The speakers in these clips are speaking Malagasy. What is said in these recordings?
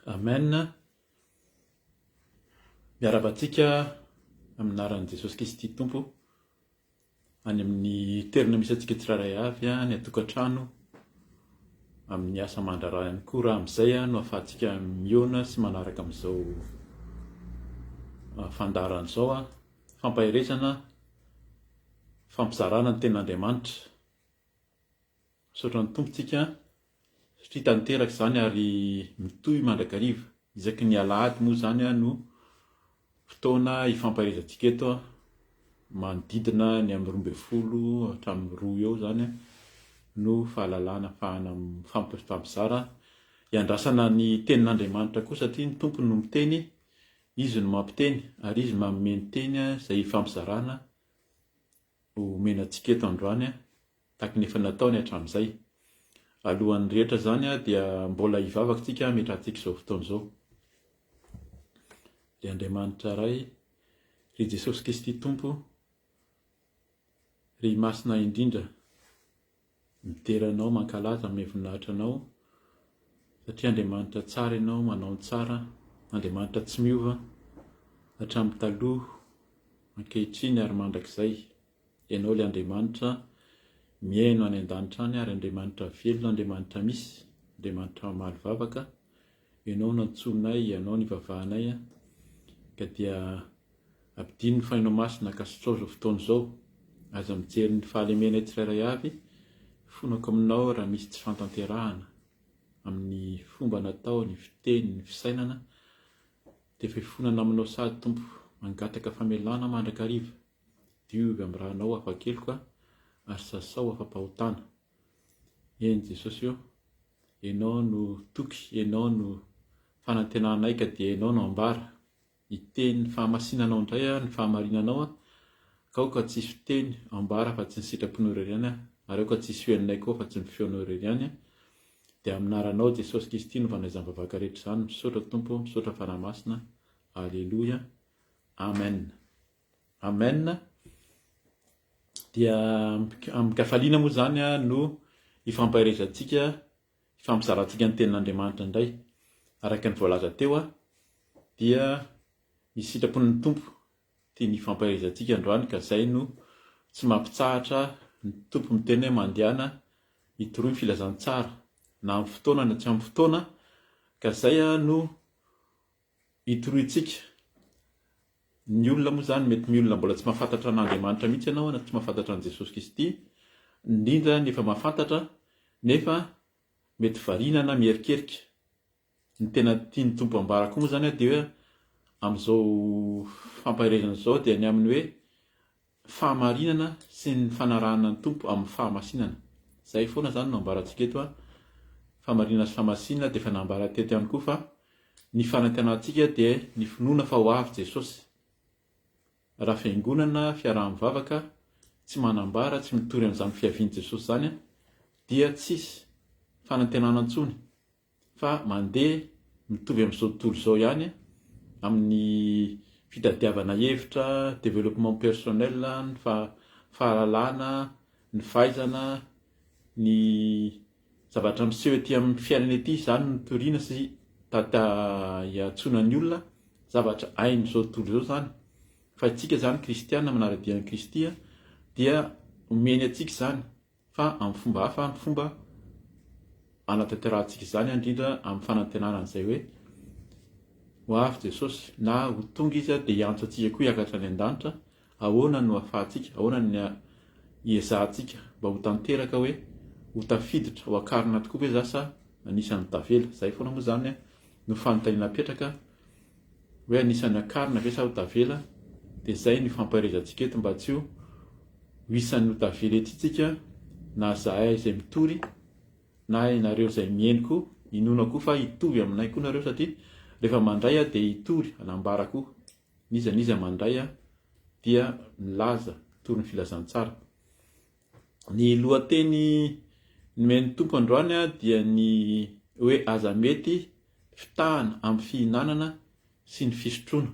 Amen. Miarahaba antsika amin'ny anaran'i Jesosy Kristy Tompo any amin'ny toerana misy antsika tsirairay avy, any an-tokantrano, amin'ny asa aman-draharaha ihany koa raha amin'izay no ahafahantsika mihaona sy manaraka amin'izao fandaharana izao. Fampaherezana, fampizarana ny tenin'Andriamanitra. Misaotra ny Tompo tsika satria tanteraka izany ary mitohy mandrakariva. Isaky ny alahady moa izany no fotoana ifampaherezantsika eto manodidina ny amin'ny 12 hatramin'ny 2 eo izany no fahalalana ahafahana mifampizara. Iandrasana ny tenin'Andriamanitra koa satria ny Tompo no miteny, Izy no mampiteny ary Izy manome ny teny izay ifampizarana omena antsika eto androany. Tahaka ny efa nataony hatramin'izay. Alohan'ny rehetra izany dia mbola hivavaka tsika hametrahantsika izao fotoana izao. Ry Andriamanitra Ray, ry Jesosy Kristy Tompo, ry Masina indrindra, midera Anao, mankalaza, manome voninahitra Anao, satria Andriamanitra tsara Ianao, manao ny tsara, Andriamanitra tsy miova, hatramin'ny taloha, ankehitriny ary mandrakizay. Ianao ilay Andriamanitra mihaino any an-danitra any ary Andriamanitra velona, Andriamanitra misy, Andriamanitra mamaly vavaka. Ianao no antsoinay, Ianao no ivavahanay. Ka dia ampidino ny Fanahinao Masina ka sotrao izao fotoana izao. Aza mijery ny fahalemenay tsirairay avy. Fonako aminao raha misy tsy fantanterahana amin'ny fomba natao, ny fiteny, ny fisainana. Dia efa ifonana aminao sady Tompo, mangataka famelana mandrakariva. Diovy amin'ny rànao afa-keloka ary sasao afa-pahotana. Eny Jesosy ô, Ianao no toky, Ianao no fanantenanay ka dia Ianao no ambara. Hiteny ny fahamasinanao indray aho, ny fahamarinanao aho, ka aoka tsy hisy fiteny ambara afa-tsy ny sitraponao irery ihany aho, ary aoka tsy hisy feonay koa afa-tsy ny feonao irery ihany. Dia amin'ny anaranao Jesosy Kristy no vanay izany vavaka rehetra izany. Misaotra Tompo, misaotra Fanahy Masina. Aleloia. Amen. Amen. Dia amin-kafaliana moa izany no ifampaherezantsika, ifampizarantsika ny tenin'Andriamanitra indray. Araka ny voalaza teo dia ny sitrapon'ny Tompo tiany hifampaherezantsika androany ka izay no tsy mampitsahatra ny Tompo miteny hoe mandehana hitoroy ny filazantsara na amin'ny fotoana na tsy amin'ny fotoana ka izay no Itorointsika. Ny olona moa izany mety ny olona mbola tsy mahafantatra an'Andriamanitra mihitsy ianao na tsy mahafantatra an'i Jesosy Kristy, indrindra ny efa mahafantatra nefa mety variana na mierikerika. Ny tena tian'ny Tompo ambara koa moa izany dia hoe amin'izao fampaherezana izao dia ny amin'ny hoe fahamarinana sy ny fanarahana ny Tompo amin'ny fahamasinana. Izay foana izany no ambarantsika eto an. Fahamarinana sy fahamasinana dia efa nambara teto ihany koa fa ny fanantenantsika dia ny finoana fa ho avy Jesosy. Raha fiangonana, fiaraha-mivavaka, tsy manambara, tsy mitory an'izany fiavian'i Jesosy izany dia tsisy fanantenana intsony. Fa mandeha mitovy amin'izao tontolo izao ihany amin'ny fitadiavana hevitra, développement personnel, ny fahalalana, ny fahaizana, ny zavatra miseho ety amin'ny fiainana ety, izany no toriana sy iantsoana ny olona, zavatra hain'izao tontolo izao izany. Fa isika izany kristiana manara-dia an'i Kristy dia omeny antsika izany. fa amin'ny fomba hafa ny fomba hanatanterahantsika izany indrindra amin'ny fanantenana an'izay hoe ho avy Jesosy na ho tonga Izy dia hiantso antsika koa hiakatra any an-danitra, ahoana no ahafahantsika, ahoana ny hiezahantsika mba ho tanteraka hoe ho tafiditra, ho akarina tokoa ve za sa anisan'ny tavela? Izay foana moa izany no fanontaniana apetraka hoe anisan'ny akarina ve sa ho tavela, dia izay no ifampaherezantsika eto mba tsy ho ho isan'ny ho tavela eto isika na zahay izay mitory na ianareo izay mihaino koa, inoana koa fa hitovy aminay koa nareo satria rehefa mandray aho dia hitory, hanambara koa, n'iza n'iza mandray aho dia milaza, mitory ny filazantsara. Ny lohateny nomen'ny Tompo androany dia ny hoe aza mety fitahana amin'ny fihinanana sy ny fisotroana.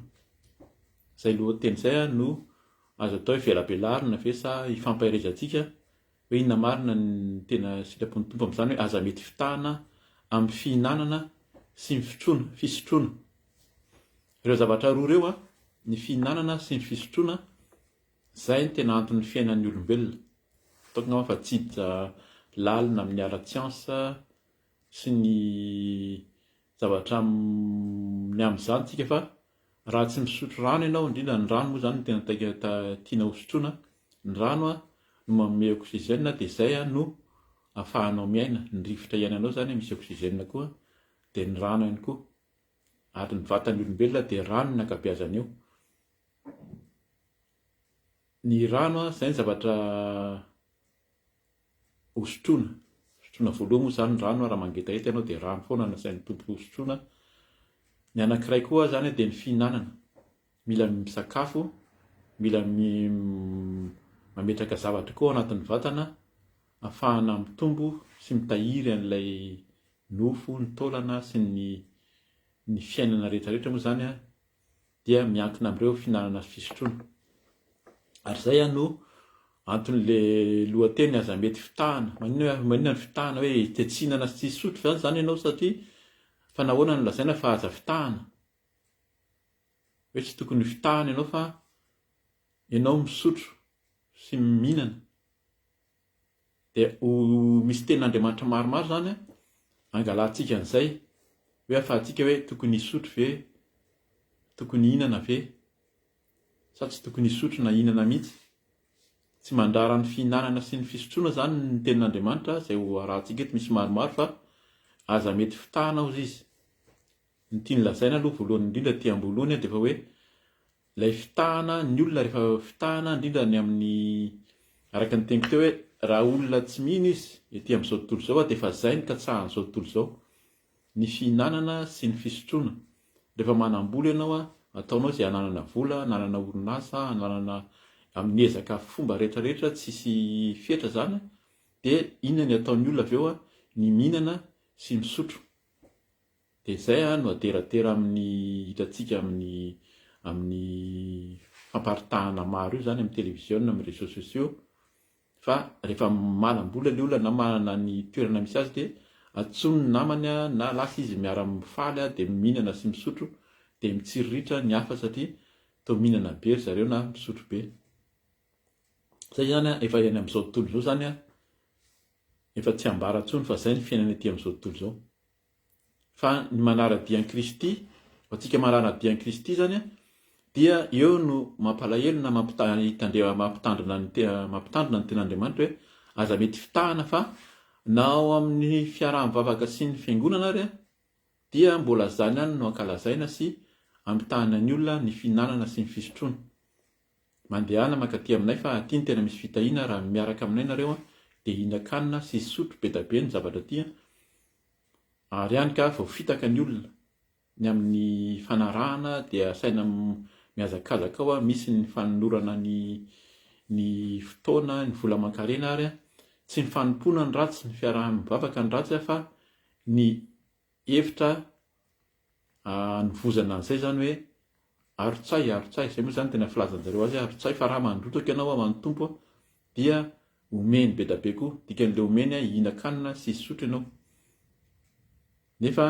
Izay lohateny izay no azo atao hoe velabelarina ve sa ifampaherezantsika hoe inona marina ny tena sitrapon'ny Tompo amin'izany hoe aza mety fitahana amin'ny fihinanana. sy ny fitroana, fisotroana. Ireo zavatra roa ireo, ny fihinanana sy ny fisotroana, izay no tena anton'ny fiainan'ny olombelona. Ataoko angamba fa tsy hiditra lalina amin'ny ara-tsiansa sy ny zavatra ny amin'izany tsika fa raha tsy misotro rano ianao, indrindra ny rano moa izany no tena taika tiana hosotroina, ny rano no manome oxygène dia izay no ahafahanao miaina, ny rivotra iainanao izany misy oxygène koa dia ny rano ihany koa, ary ny vatan'ny olombelona dia rano ny ankabeazany eo. Ny rano izay ny zavatra Hosotroina. Sotroina voalohany moa izany ny rano, raha mangetaheta ianao dia rano foana no asain'ny Tompo hosotroina. Ny anankiray koa izany dia ny fihinanana. Mila misakafo, mila mametraka zavatra koa ao anatin'ny vatana ahafahana mitombo sy mitahiry an'ilay nofo, ny taolana sy ny ny fiainana rehetra rehetra moa izany dia miankina amin'ireo fihinanana sy fisotroana. Ary izay no anton'le lohateny aza mety fitahana. Maninona hoe maninona ny fitahana hoe te tsy hihinana sy tsy hisotro ve izany ianao satria fa nahoana no lazaina fa aza fitahana? Hoe tsy tokony fitahana ianao fa ianao misotro sy mihinana. Dia ho misy tenin'Andriamanitra maromaro izany angalantsika an'izay hoe ahafahantsika hoe tokony hisotro ve, tokony hihinana ve, sa tsy tokony hisotro na hihinana mihitsy. Tsy mandrara ny fihinanana sy ny fisotroana izany ny tenin'Andriamanitra izay ho arahantsika eto misy maromaro fa aza mety fitahana hozy izy. Ny tiany lazaina aloha voalohany indrindra aty amboalohany dia efa hoe ilay fitahana ny olona rehefa fitahana indrindra ny amin'ny araka ny teniko teo hoe raha olona tsy mino izy ety amin'izao tontolo izao dia efa zay ny katsahan'izao tontolo izao ny fihinanana sy ny fisotroana rehefa manam-bola ianao ataonao izay hananana vola hananana orinasa hananana amin'ny ezaka fomba rehetra rehetra tsisy fetra zany dia inona ny ataon'ny olona avy eo ny mihinana sy misotro Dia izay no ateratera amin'ny hitantsika amin'ny amin'ny famparitahana maro io izany amin'ny televiziona, amin'ny réseaux sociaux fa rehefa manam-bola ilay olona na manana ny toerana misy azy dia antsoiny ny namany na lasa izy miara-mifaly dia mihinana sy misotro dia mitsiriritra ny hafa satria toa mihinana be ry zareo na misotro be. Izay izany efa any amin'izao tontolo izao izany efa tsy ambara intsony fa izay ny fiainana ety amin'izao tontolo izao. Fa ny manara-dia an'i Kristy, ho antsika manara-dia an'i Kristy izany dia eo no mampalahelo na mampitandrina ny mampitandrina ny ten'Andriamanitra hoe aza mety fitahana fa na ao amin'ny fiaraha-mivavaka sy ny fiangonana ary dia mbola izany ihany no ankalazaina sy ampitahana ny olona ny fihinanana sy ny fisotroana. Mandehana mankaty aminay fa aty no tena misy fitahiana raha miaraka aminay nareo dia hihinan-kanina sy hisotro be da be ny zavatra aty ary ihany ka voafitaka ny olona ny amin'ny fanarahana dia asaina mihazakazaka ao misy ny fanolorana ny ny fotoana ny vola aman-karena ary tsy ny fanompoana ny ratsy ny fiaraha-mivavaka ny ratsy fa ny hevitra Anovozana an'izay izany hoe arotsay, arotsay, izay moa izany tena filazan-jareo azy hoe arotsay fa raha mandrotsaka ianao ho an'ny Tompo dia omeny be da be koa, dikan'ilay omeny hihinan-kanina sy hisotro ianao. Nefa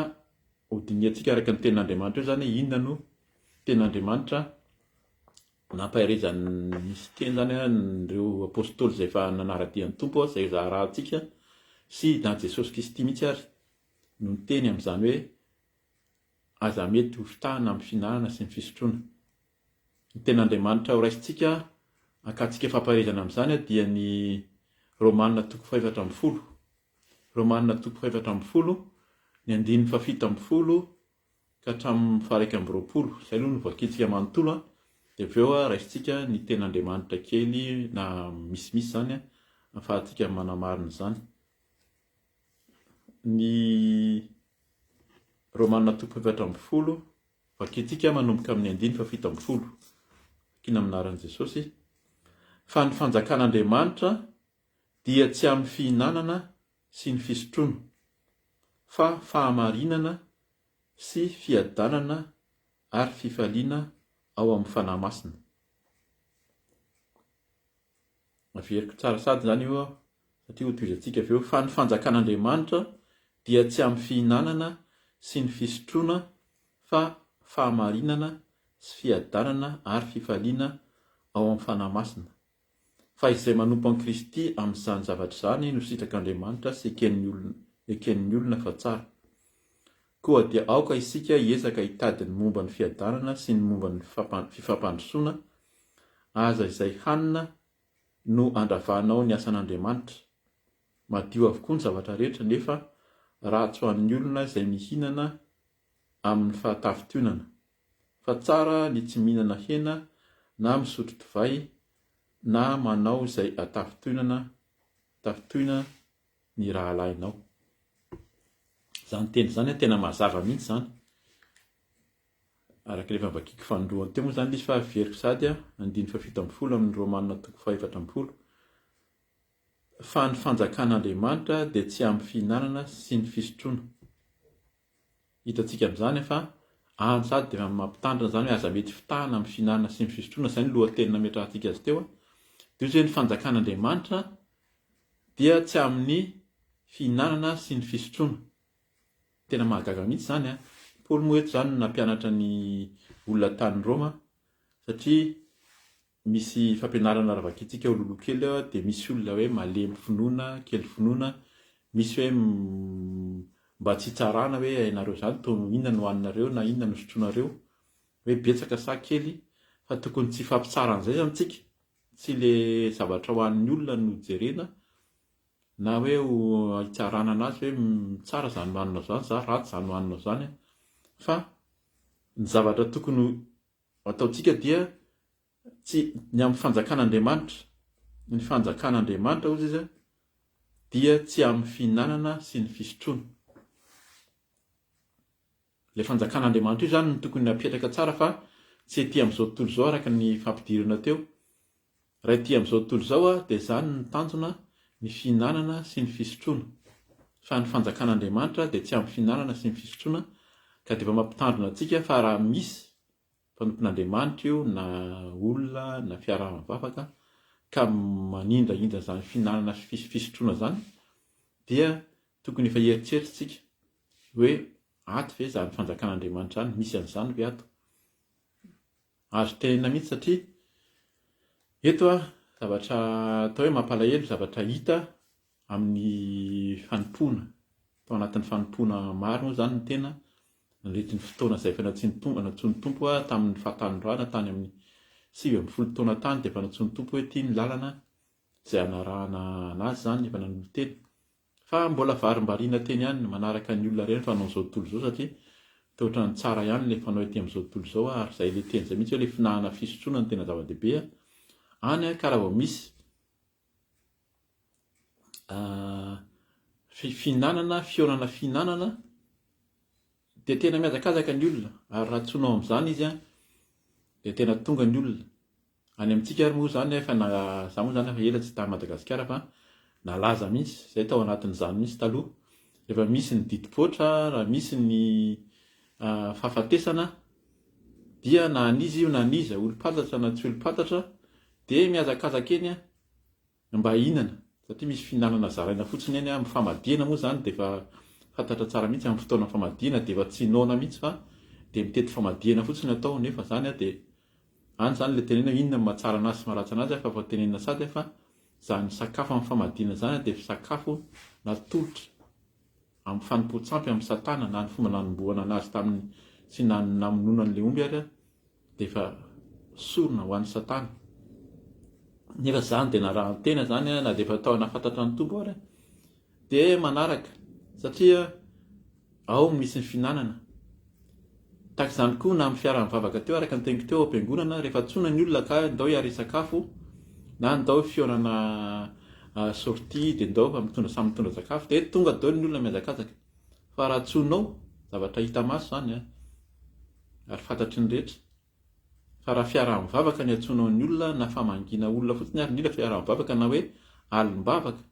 ho dinihantsika araka ny tenin'Andriamanitra eo izany hoe inona no tenin'Andriamanitra nampaherezany nisy teny izany ireo apostoly izay efa nanara-dia ny Tompo, izay zaharahantsika sy na Jesosy Kristy mihitsy ary no niteny amin'izany hoe aza mety ho fitahana amin'ny fihinanana sy ny fisotroana. Ny tenin'Andriamanitra ho raisintsika hakantsika fampaherezana amin'izany dia ny Romana toko faha-14. Romana toko faha-14, ny andininy faha-17 ka hatramin'ny faha-21. Izay aloha no vakintsika manontolo dia avy eo raisintsika ny tenin'Andriamanitra kely na misimisy izany ahafahantsika manamarina izany. Ny Romana toko faha-14, vakintsika manomboka amin'ny andiny faha-17. Vakina amin'ny anaran'i Jesosy. Fa ny fanjakan'Andriamanitra dia tsy amin'ny fihinanana sy ny fisotroana, fa fahamarinana sy fiadanana ary fifaliana ao amin'ny Fanahy Masina. Averiko tsara sady izany io satria hotohizantsika avy eo, fa ny fanjakan'Andriamanitra dia tsy amin'ny fihinanana sy ny fisotroana fa fahamarinana sy fiadanana ary fifaliana ao amin'ny Fanahy Masina. Fa izay manompo an'i Kristy amin'izany zavatra izany no sitrak'Andriamanitra sy eken'ny olona eken'ny olona fa tsara. Koa dia aoka isika hiezaka hitady ny momba ny fiadanana sy ny momba ny fifampandrosoana, aza izay hanina no andravanao ny asan'Andriamanitra. Madio avokoa ny zavatra rehetra nefa ratsy ho an'ny olona izay mihinana amin'ny fahatafintohinana. Fa tsara ny tsy mihinana hena na misotro divay na manao izay atafintohinana tafintohina ny rahalahinao. Izany teny izany tena mazava mihitsy izany. Araka ilay efa vakiko fanindroany teo moa izany ilay izy fa averiko sady andininy fahafito ambin'ny folo amin'ny Romana toko fahefatra ambin'ny folo. Fa ny fanjakan'Andriamanitra dia tsy amin'ny fihinanana sy ny fisotroana. Hitantsika amin'izany fa any sady dia efa mampitandrina izany hoe aza mety fitahana amin'ny fihinanana sy ny fisotroana, izay no lohateny nametrahantsika azy teo. Dia hoy izy hoe ny fanjakan'Andriamanitra dia tsy amin'ny fihinanana sy ny fisotroana. Tena mahagaga mihitsy izany an! Paoly moa eto izany no nampianatra ny olona tany Roma satria Misy fampianarana raha vakintsika ao loloha kely ao dia misy olona hoe malemy finoana, kely finoana, misy hoe mba tsy hitsarana hoe ianareo izany toa inona no haninareo na inona no sotroinareo, hoe betsaka sa kely, fa tokony tsy hifampitsara an'izay izany tsika, tsy le zavatra hohanin'ny olona no jerena na hoe ho hitsarana anazy hoe tsara izany hohaninao izany za ratsy izany hohaninao izany fa ny zavatra tokony ataontsika dia tsy ny amin'ny fanjakan'Andriamanitra, ny fanjakan'Andriamanitra hozy izy dia tsy amin'ny fihinanana sy ny fisotroana. Ilay fanjakan'Andriamanitra io izany no tokony hapetraka tsara fa tsy ety amin'izao tontolo izao araka ny fampidirana teo. Raha ety amin'izao tontolo izao dia izany no tanjona ny fihinanana sy ny fisotroana. Fa ny fanjakan'Andriamanitra dia tsy amin'ny fihinanana sy ny fisotroana ka dia efa mampitandrina antsika fa raha misy mpanompon'Andriamanitra io na olona na fiaraha-mivavaka ka manindrahindra izany fihinanana sy fisotroana izany dia tokony efa hieritreritra isika hoe ato ve izany fanjakan'Andriamanitra izany, misy an'izany ve ato? Azo tenenina mihitsy satria eto zavatra atao hoe mampalahelo zavatra hita amin'ny fanompoana, tao anatin'ny fanompoana maro moa izany ny tena nandritry ny fotoana izay efa nantsoin'ny Tompo, nantsoin'ny Tompo aho tamin'ny fahatanorana tany amin'ny 19 taona tany dia efa nantsoin'ny Tompo hoe ity ny lalana izay hanarahana anazy izany, efa nanolo-tena. Fa mbola varimbariana teny ihany ny manaraka ny olona ireny fanao izao tontolo izao satria toa ohatran'ny tsara ihany ilay fanao ety amin'izao tontolo izao ary izay ilay teny izay mihitsy hoe ilay finahana fisotroana no tena zava-dehibe any ka raha vao misy fihinanana, fihaonana fihinanana dia tena mihazakazaka ny olona ary raha antsoinao amin'izany izy dia tena tonga ny olona. Any amintsika ary moa izany efa na, za moa izany efa ela tsy tany Madagasikara fa nalaza mihitsy, zay tao anatin'izany mihitsy taloha, rehefa misy ny didim-poatra, raha misy ny fahafatesana dia na an'iza io na an'iza, olom-pantatra na tsy olom-pantatra dia mihazakazaka eny mba hihinana satria misy fihinanana zaraina fotsiny eny amin'ny famadihana moa izany dia efa fantatra tsara mihitsy amin'ny fotoana famadihana dia efa tsy noana mihitsy fa dia mitety famadihana fotsiny atao nefa izany dia any izany ilay tenenina hoe inona no mahatsara anazy sy maharatsy anazy fa efa tenenina sady fa izany sakafo amin'ny famadihana izany dia sakafo natolotra amin'ny fanompoan-tsampy amin'i Satana na ny fomba nanombohana anazy tamin'ny sy namonoana an'ilay omby ary dia efa sorona ho an'i Satana. Nefa izany dia narahan-tena izany na dia efa tao nahafantatra ny Tompo ary dia manaraka satria ao misy ny fihinanana. Tahaka izany koa na amin'ny fiaraha-mivavaka teo araka ny teniko teo ao am-piangonana rehefa antsoina ny olona ka ndao hiara-hisakafo na ndao fihaonana sortie dia ndao fa mitondra samy mitondra sakafo dia tonga daholo ny olona mihazakazaka. Fa raha antsoinao, zavatra hita maso izany an, ary fantatry ny rehetra, fa raha fiaraha-mivavaka ny antsoinao ny olona na famangiana olona fotsiny ary indrindra fiaraha-mivavaka na hoe alim-bavaka,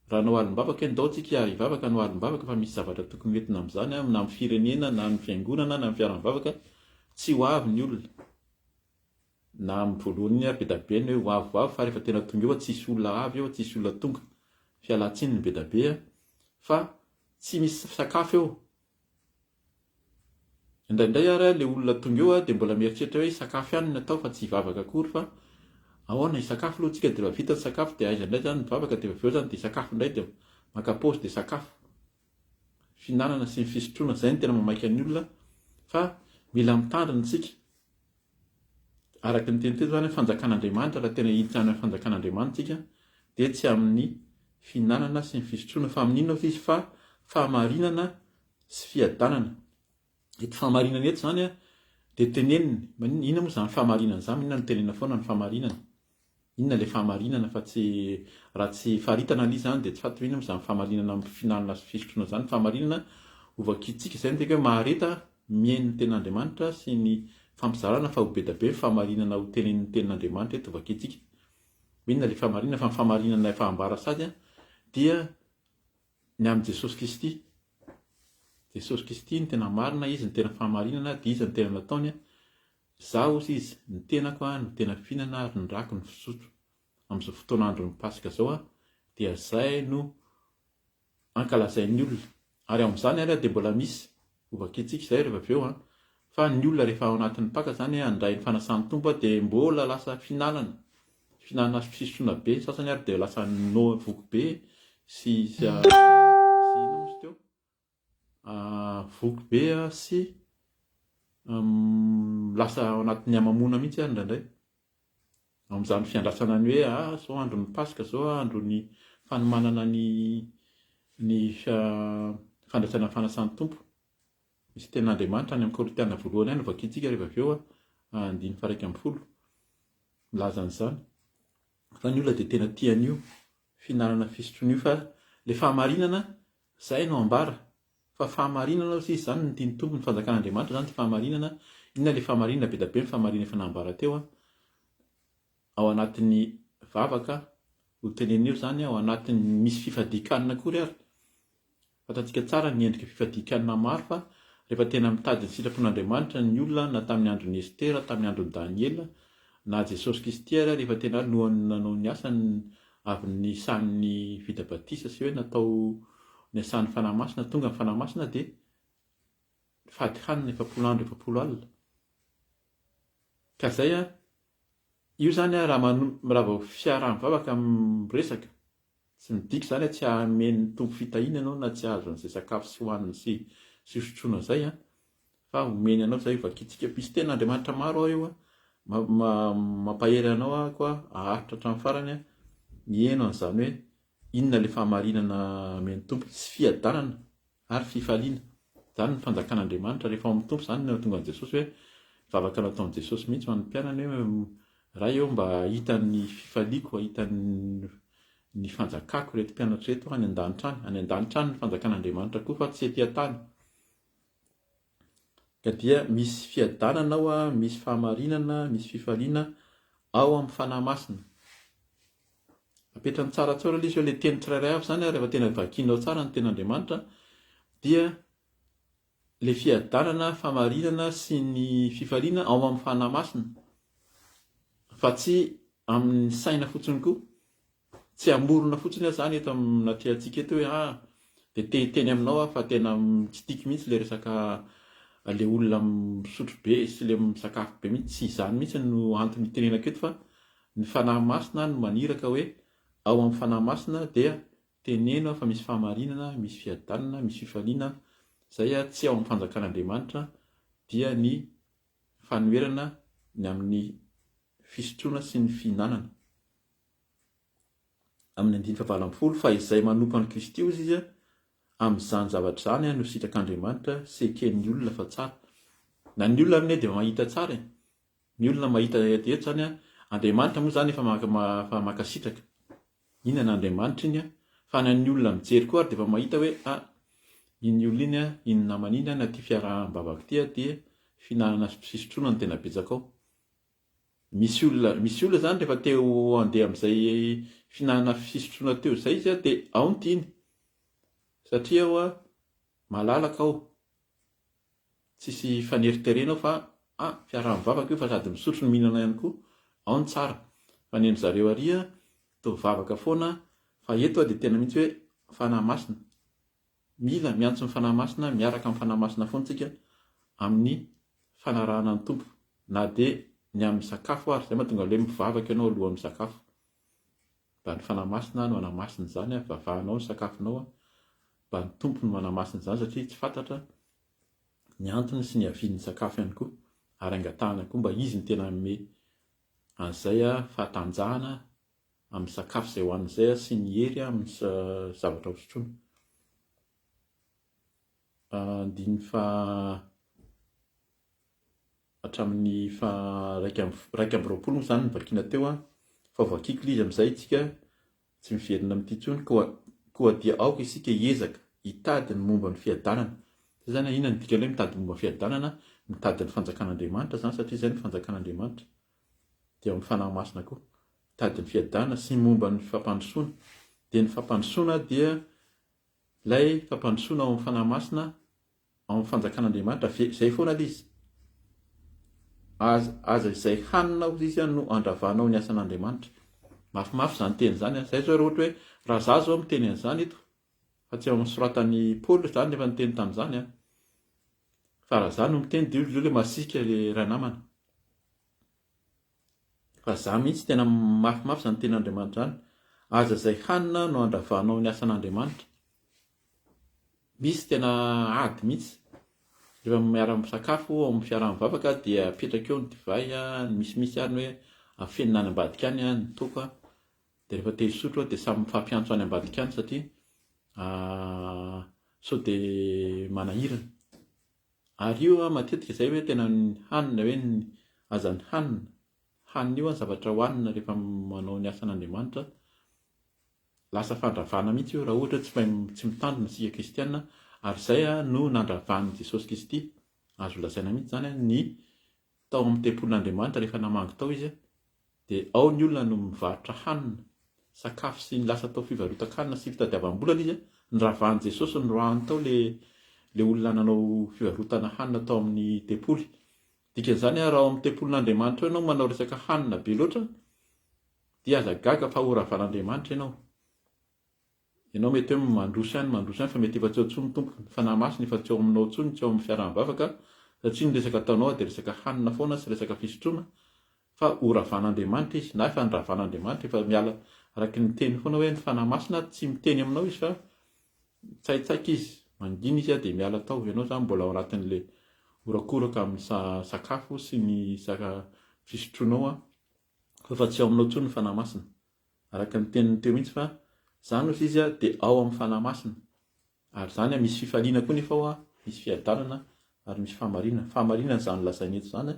raha hanao alim-bavaka hoe ndao tsika hivavaka hanao alim-bavaka fa misy zavatra tokony ho entina amin'izany an, na amin'ny firenena na amin'ny fiangonana na amin'ny fiaraha-mivavaka, tsy ho avy ny olona. Na amin'ny voalohany iny ary be da be ny hoe ho avy ho avy fa rehefa tena tonga eo tsisy olona avy eo, tsisy olona tonga. Fialantsiny ny be da be fa tsy misy sakafo eo. Indraindray ary ilay olona tonga eo dia mbola mieritreritra hoe hisakafo ihany no atao fa tsy hivavaka akory fa ahoana hisakafo aloha tsika dia rehefa vita ny sakafo dia aiza indray izany mivavaka dia avy eo izany dia hisakafo indray dia maka pause dia sakafo. Fihinanana sy ny fisotroana izay no tena mamaika ny olona fa mila mitandrina isika. Araka ny teny teto izany hoe fanjakan'Andriamanitra raha tena hiditra any amin'ny fanjakan'Andriamanitra isika dia tsy amin'ny fihinanana sy ny fisotroana fa amin'inona hoy izy fa fahamarinana sy fiadanana. Eto fahamarinana eto izany dia teneniny, maninona, inona moa izany fahamarinana izany, maninona no tenenina foana ny fahamarinana? Inona ilay fahamarinana fa tsy, raha tsy faritana aloha izany dia tsy fantatra hoe inona moa izany fahamarinana amin'ny fihinanana sy fisotroana izany, ny fahamarinana hovakintsika, izay no tiako hoe mahareta mihaino ny tenin'Andriamanitra sy ny fampizarana fa ho be dia be ny fahamarinana ho tenenin'ny tenin'Andriamanitra eto hovakintsika. Inona ilay fahamarinana fa ny fahamarinana efa ambara sady dia Ny amin'i Jesosy Kristy. Jesosy Kristy no tena marina, Izy no tena fahamarinana, dia Izy no tena nataony. Izaho, hozy Izy, ny tenako no tena fihinana ary ny rako no fisotro. Amin'izao fotoana andron'ny Paska izao dia izay no ankalazain'ny olona. Ary ao amin'izany ary dia mbola misy, hovakintsika izay rehefa avy eo, fa ny olona rehefa ao anatin'ny Paka izany handray ny fanasan'ny Tompo dia mbola lasa fihinanana. Fihinanana sy fisotroana be, ny sasany ary dia lasa no voky be sy sy inona moa izy teo? Voky be sy lasa ao anatin'ny hamamoana mihitsy ary indraindray. Amin'izany fiandrasana ny hoe ah zao andron'ny Paska zao andron'ny fanomanana ny ny fandraisana ny fanasan'ny Tompo. Misy tenin'Andriamanitra any amin'ny Korintiana voalohany any hovakintsika rehefa avy eo andininy faha 11. Milaza an'izany. Fa ny olona dia tena tia an'io fihinanana fisotroana io fa le fahamarinana zay no ambara fa fahamarinana hozy izy izany no tian'ny Tompo ny fanjakan'Andriamanitra izany ty fahamarinana inona le fahamarinana be da be ny fahamarinana efa nambara teo an ao anatin'ny vavaka ho tenenina eo izany ao anatin'ny misy fifadian-kanina akory ary Fantatsika tsara ny endrika fifadian-kanina maro fa rehefa tena mitady ny sitrapon'Andriamanitra ny olona na tamin'ny andron'i Estera, tamin'ny andron'i Daniela, na Jesosy Kristy ary rehefa tena alohan'ny nanao ny asany avy nisan'ny vita batisa sy hoe natao niasan'ny Fanahy Masina, tonga ny Fanahy Masina dia nifady hanina 40 andro 40 alina. Ka zay an, io zany an raha raha vao fiaraha-mivavaka miresaka Tsy midika izany hoe tsy hamen'ny Tompo fitahiana ianao na tsy hahazo an'izay sakafo sy hohanina sy sy hosotroina izay an, fa homeny anao izay vakintsika. Misy tenin'Andriamanitra maro ao io an, mampahery anao aho koa haharitra hatramin'ny farany an, miheno an'izany hoe inona ilay fahamarinana amen'ny Tompo sy fiadanana ary fifaliana. Izany ny fanjakan'Andriamanitra. Rehefa ao amin'ny Tompo izany no nahatonga an'i Jesosy hoe, vavaka nataon'i Jesosy mihitsy ho an'ny mpianany hoe, Ray ô mba hahita ny fifaliako, hahita ny fanjakako ireto mpianatra ireto any an-danitra any. Any an-danitra any ny fanjakan'Andriamanitra koa fa tsy ety an-tany. Ka dia misy fiadanana ao, misy fahamarinana, misy fifaliana ao amin'ny Fanahy Masina. Apetrany tsara tsara ilay izy hoe ilay teny tsirairay avy izany rehefa tena vakianao tsara ny tenin'Andriamanitra dia ilay fiadanana, fahamarinana sy ny fifaliana ao amin'ny Fanahy Masina fa tsy amin'ny saina fotsiny koa. Tsy hamorona fotsiny aho izany eto amin'ny natrehantsika eto hoe ah dia te hiteny aminao aho fa tena tsy tiako mihitsy ilay resaka ilay olona misotro be sy ilay misakafo be mihitsy. Tsy izany mihitsy no antony itenenako eto fa Ny Fanahy Masina no maniraka hoe ao amin'ny Fanahy Masina dia teneno aho fa misy fahamarinana, misy fiadanana, misy fifaliana, izay tsy ao amin'ny fanjakan'Andriamanitra dia ny fanoherana ny amin'ny fisotroana sy ny fihinanana. Amin'ny andininy fahavalo ambin'ny folo, fa izay manompo an'i Kristy hozy izy, amin'izany zavatra izany no sitrak'Andriamanitra sy eken'ny olona fa tsara. Na ny olona anie dia mahita tsara e! Ny olona mahita eto izany an, Andriamanitra moa izany efa efa mankasitraka. Iny an'Andriamanitra iny an, fa na ny olona mijery koa ary dia efa mahita hoe ah, iny olona iny an, iny namana iny an, na ity fiaraham-bavaka ity an, dia fihinanana sy fisotroana no tena betsaka ao. Misy olona, misy olona izany rehefa te ho handeha amin'izay fihinanana sy fisotroana teo izay izy an, dia ao no tiany. Satria ao an, malalaka ao. Tsisy faneriterena ao fa ah fiaraha-mivavaka io fa sady misotro no mihinana ihany koa, ao ny tsara. Fa ny an-dry zareo ary toa vavaka foana fa eto dia tena mihitsy hoe Fanahy Masina. Mila miantso ny Fanahy Masina, miaraka amin'ny Fanahy Masina foana tsika. amin'ny fanarahana ny Tompo na dia ny amin'ny sakafo ary. Izay mahatonga ilay hoe mivavaka ianao alohan'ny misakafo. Mba ny Fanahy Masina no hanamasina izany, vavahanao ny sakafonao, mba ny Tompo no manamasina izany satria tsy fantatra ny antony sy ny havian'ny sakafo ihany koa ary angatahana koa mba Izy no tena hanome an'izay fahatanjahana amin'ny sakafo izay hohanina izay sy ny hery amin'ny zavatra hosotroina. Andininy faha hatramin'ny faha 21 moa izany no vakiana teo an, fa voakiko ilay izy amin'izay isika tsy miverina amin'ity intsony, koa koa dia aoka isika hiezaka hitady ny momba ny fiadanana. Izay izany inona no dikan'ny hoe mitady momba ny fiadanana? Mitady ny fanjakan'Andriamanitra izany satria izay no fanjakan'Andriamanitra. Dia ao amin'ny Fanahy Masina koa. Mitady ny fiadanana sy ny momba ny fampandrosoana. Dia ny fampandrosoana dia ilay fampandrosoana ao amin'ny Fanahy Masina ao amin'ny fanjakan'Andriamanitra ve izay foana ilay izy? Aza aza izay hanina hozy izy no andravanao ny asan'Andriamanitra. Mafimafy izany teny izany an. Izay izao raha ohatra hoe raha za izao miteny an'izany eto, fa tsy ao amin'ny soratan'i Paoly izany nefa niteny tamin'izany an. Fa raha za no miteny dia io ilay masiaka ilay ranamana. Fa za mihitsy tena mafimafy izany tenin'Andriamanitra izany. Aza izay hanina no andravanao ny asan'Andriamanitra. Misy tena ady mihitsy. Rehefa miara-misakafo ao amin'ny fiaraha-mivavaka dia apetraka eo ny divay, ny misimisy ary ny hoe afenina any ambadika any ny toaka. Dia rehefa te hisotro dia samy mifampiantso any ambadika any satria sao dia manahirana. Ary io matetika izay hoe tena ny hanina hoe ny aza ny hanina. Hanina io zavatra hohanina rehefa manao ny asan'Andriamanitra. Lasa fandravana mihitsy io raha ohatra hoe tsy mahay tsy mitandrina isika kristiana ary izay no nandravan'i Jesosy Kristy, azo lazaina mihitsy izany, ny tao amin'ny tempolin'Andriamanitra rehefa namangy tao Izy dia ao ny olona no mivarotra hanina, sakafo sy ny lasa tao fivarotan-kanina sy fitadiavam-bola ilay izy, niravahan'i Jesosy noroahany tao le le olona nanao fivarotana hanina tao amin'ny tempoly. Dikan'izany raha ao amin'ny tempolin'Andriamanitra ao ianao manao resaka hanina be loatra Dia aza gaga fa ho ravan'Andriamanitra ianao. Ianao mety hoe mandroso ihany, mandroso ihany fa mety efa tsy eo intsony ny Tompo, ny Fanahy Masina efa tsy ao aminao intsony, tsy ao amin'ny fiaraha-mivavaka satria ny resaka ataonao dia resaka hanina foana sy resaka fisotroana fa ho ravan'Andriamanitra izy na efa noravan'Andriamanitra, efa miala araka ny teny foana hoe ny Fanahy Masina tsy miteny aminao izy fa mitsaitsaika izy, mangina izy dia miala tao, ianao izany mbola ao anatin'ilay horakoraka amin'ny sakafo sy ny fisotroanao fa efa tsy ao aminao intsony ny Fanahy Masina. Araka ny teniny teo mihitsy fa izany hozy izy dia ao amin'ny Fanahy Masina. Ary izany misy fifaliana koa nefa ao, misy fiadanana ary misy fahamarinana. Fahamarinana izany lazainy eto izany.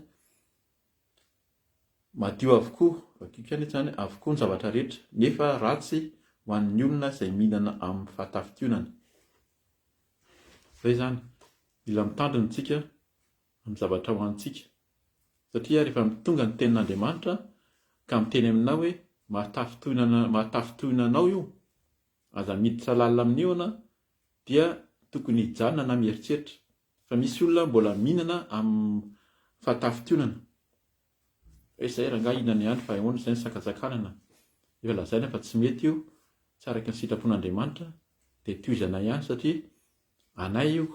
Madio avokoa, vakiko ihany eto izany, avokoa ny zavatra rehetra, nefa ratsy ho an'ny olona izay mihinana amin'ny fahatafintohinana. Izay izany, mila mitandrina isika amin'ny zavatra hohanintsika. Satria rehefa tonga ny tenin'Andriamanitra ka miteny aminao hoe mahatafintohina mahatafintohina anao io, aza miditra lalina amin'io ana dia tokony hijanona na mieritreritra. Fa misy olona mbola mihinana amin'ny fahatafintohinana. Hoe izay rangahy hihinana ihany fa ahoana izay ny sakantsakanana. Efa lazaina fa tsy mety io, tsy araka ny sitrapon'Andriamanitra dia tohizana ihany satria Anay io.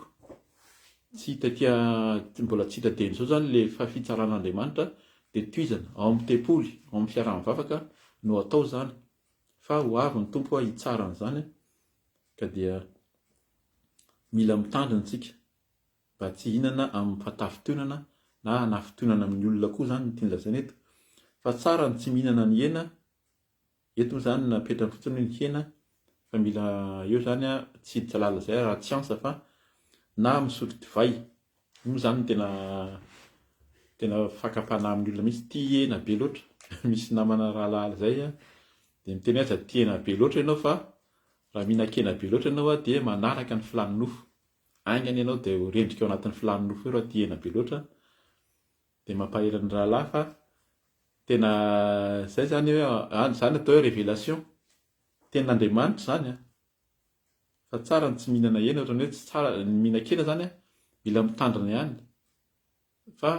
Tsy hita aty mbola tsy hita dieny izao izany ilay fitsaran'Andriamanitra dia tohizana ao amin'ny tempoly, ao amin'ny fiaraha-mivavaka no atao izany fa ho avy ny Tompo hitsara an'izany ka dia mila mitandrina isika mba tsy hihinana amin'ny fahatafintohinana na hanafintohinana amin'ny olona koa izany no tiany lazaina eto fa tsara ny tsy mihinana ny hena Eto moa izany napetrany fotsiny hoe ny hena fa mila eo izany tsy hiditra lalina izay raha tsiansa fa na misotro divay. Io moa izany no tena tena fakam-panahy amin'ny olona mihitsy, tia hena be loatra. Misy namana rahalahy izay dia miteny hoe aza tia hena be loatra ianao fa raha mihinan-kena be loatra ianao dia manaraka ny filàn'ny nofo. Haingana ianao dia ho rendrika ao anatin'ny filàn'ny nofo eo raha tia hena be loatra. Dia mampahery ny rahalahy fa tena zay zany hoe any zany atao hoe révélation. Tenin'Andriamanitra zany an. Fa tsara ny tsy mihinana hena ohatran'ny hoe tsy tsara ny mihinan-kena zany an, mila mitandrina ihany fa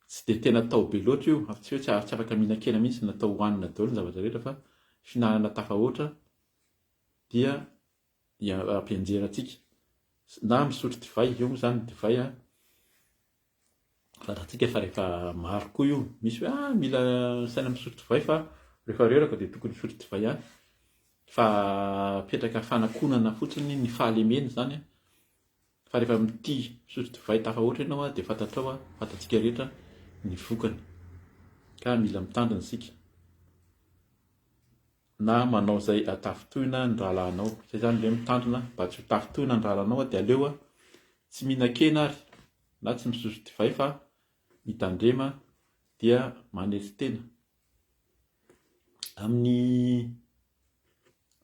tsy dia tena atao be loatra io, tsy hoe tsy afaka mihinan-kena mihitsy, natao hohanina daholo ny zavatra rehetra fa fihinanana tafahoatra dia hampianjera antsika. Na misotro divay, io moa zany ny divay an. Fantatsika fa rehefa maro koa io, misy hoe ah mila saina misotro divay fa rehefa reraka dia tokony hisotro divay ihany. Fa apetraka fanakonana fotsiny ny fahalemena izany an. Fa rehefa mitia misotro divay tafahoatra ianao dia fantatrao, fantatsika rehetra ny vokany. Ka mila mitandrina isika. Na manao izay hatafintohina ny rahalahinao. Izay izany ve mitandrina mba tsy ho tafintohina ny rahalahinao dia aleo tsy mihinan-kena ary na tsy misotro divay fa mitandrema dia manetry tena. Amin'ny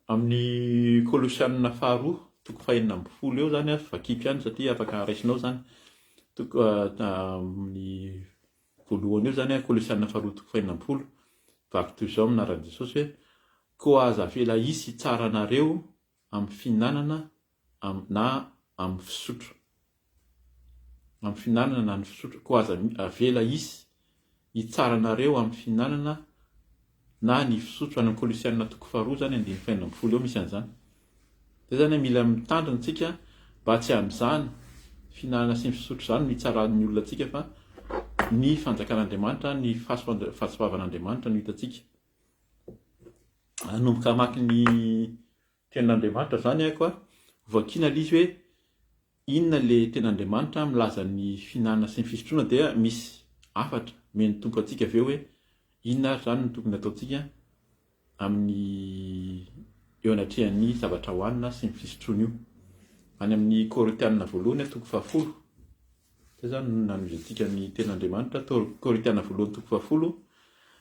amin'ny Kolosianina faharoa toko fahenina ambin'ny folo eo izany vakiko ihany satria afaka raisinao izany. Toko amin'ny voalohany eo izany Kolosianina faharoa toko fahenina ambin'ny folo vaky toy izao amin'ny anaran'i Jesosy hoe koa aza avela hisy hitsara anareo amin'ny fihinanana na amin'ny fisotro. Amin'ny fihinanana na ny fisotro. Koa aza avela hisy hitsara anareo amin'ny fihinanana na ny fisotro. Any amin'ny Kolosianina toko faharoa izany andininy fahenina ambin'ny folo eo misy an'izany. Izay izany mila mitandrina isika mba tsy amin'izany fihinanana sy ny fisotro izany no hitsaran'ny olona antsika fa ny fanjakan'Andriamanitra, ny fahasoavan'Andriamanitra no hitantsika. Hanomboka hamaky ny Tenin'Andriamanitra zany aiko a, vakiana le izy hoe inona le tenin'Andriamanitra milaza ny fihinanana sy ny fisotroana dia misy hafatra omen'ny Tompo antsika avy eo hoe inona ary zany no tokony ataontsika amin'ny eo anatrehan'ny zavatra hohanina sy ny fisotroana io. Any amin'ny Korintianina voalohany toko fahafolo, zay zany no nanohizantsika ny tenin'Andriamanitra, Korintianina voalohany toko fahafolo,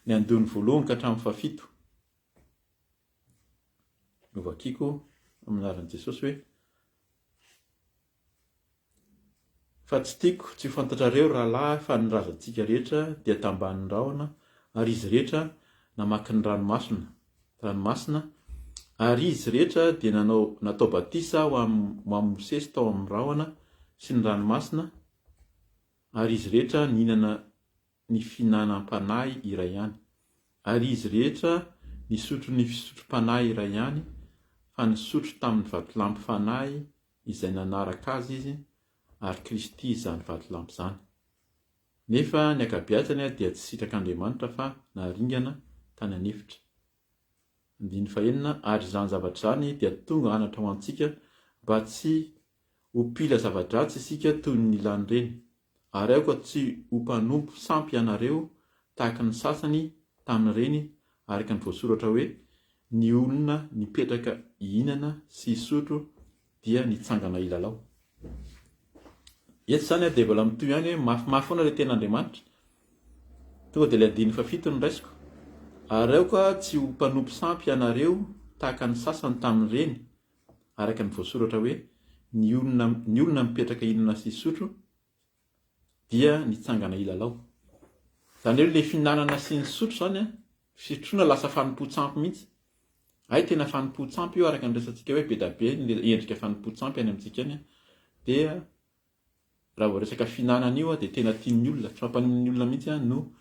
ny andininy voalohany ka hatramin'ny fahafito. Novakiko amin'ny anaran'i Jesosy hoe, Fa tsy tiako tsy ho fantatrareo, rahalahy, fa ny razantsika rehetra dia tambanin'ny rahona, ary izy rehetra namaky ny ranomasina, ranomasina, ary izy rehetra dia nanao, natao batisa ho amin'i Mosesy tao amin'ny rahona sy ny ranomasina, ary izy rehetra nihinana ny fihinanam-panahy iray ihany, ary izy rehetra nisotro ny fisotrom-panahy iray ihany, fa nisotro tamin'ny vatolampy fanahy izay nanaraka azy izy, ary Kristy izany vatolampy izany. Nefa ny ankabiazany dia tsy sitrak'Andriamanitra fa naringana tany an'efitra. Andininy fahenina, Ary izany zavatra izany dia tonga anatra ho antsika mba tsy ho mpila zava-dratsy isika toy ny nilan'ireny. Ary aoka tsy ho mpanompo sampy ianareo tahaka ny sasany tamin'ireny araka ny voasoratra hoe, Ny olona nipetraka hihinana sy hisotro dia nitsangana hilalao. Eto izany dia mbola mitohy ihany hoe mafimafy foana ilay tenin'Andriamanitra. Tonga dia ilay andininy fahafito no raisiko. Ary aoka tsy ho mpanompo sampy ianareo tahaka ny sasany tamin'ireny, araka ny voasoratra hoe, Ny olona, ny olona mipetraka hihinana sy hisotro dia nitsangana hilalao. Izany hoe ilay fihinanana sy ny sotro izany an, fisotroana lasa fanompoan-tsampy mihitsy. Hay tena fanompoan-tsampy io araka ny resatsika hoe be da be ny endrika fanompoan-tsampy any amintsika any dia raha vao resaka fihinanana io dia tena tian'ny olona, tsy mampaninona ny olona mihitsy no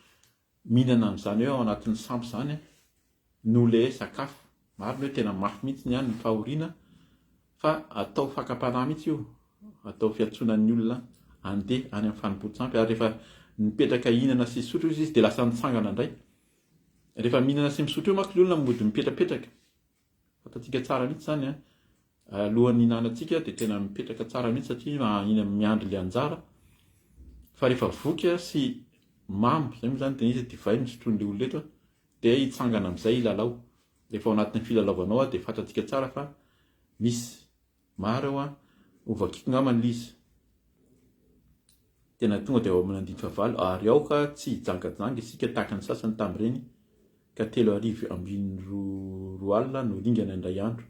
mihinana an'izany hoe ao anatin'ny sampy izany no le sakafo. Marina hoe tena mafy mihitsy ny any ny fahoriana fa atao fakam-panahy mihitsy io, atao fiantsoana ny olona andeha any amin'ny fanompoan-tsampy ary rehefa nipetraka hihinana sy hisotro izy dia lasa nitsangana indray. Rehefa mihinana sy misotro eo manko ny olona mody mipetrapetraka. Fantatsika tsara mihitsy izany an. Alohan'ny hihinanantsika dia tena mipetraka tsara mihitsy satria miandry ilay anjara. Fa rehefa voky sy mamo, izay moa izany dia izy divay no sotroin'ilay olona eto, dia hitsangana amin'izay hilalao. Rehefa ao anatin'ny filalaovanao dia fantatsika tsara fa misy maro eo an, hovakiko angamba ilay izy. Tena tonga dia ao amin'ny andininy fahavalo, ary aoka tsy hijangajanga isika tahaka ny sasany tamin'ireny, ka 2003 no ringana indray andro.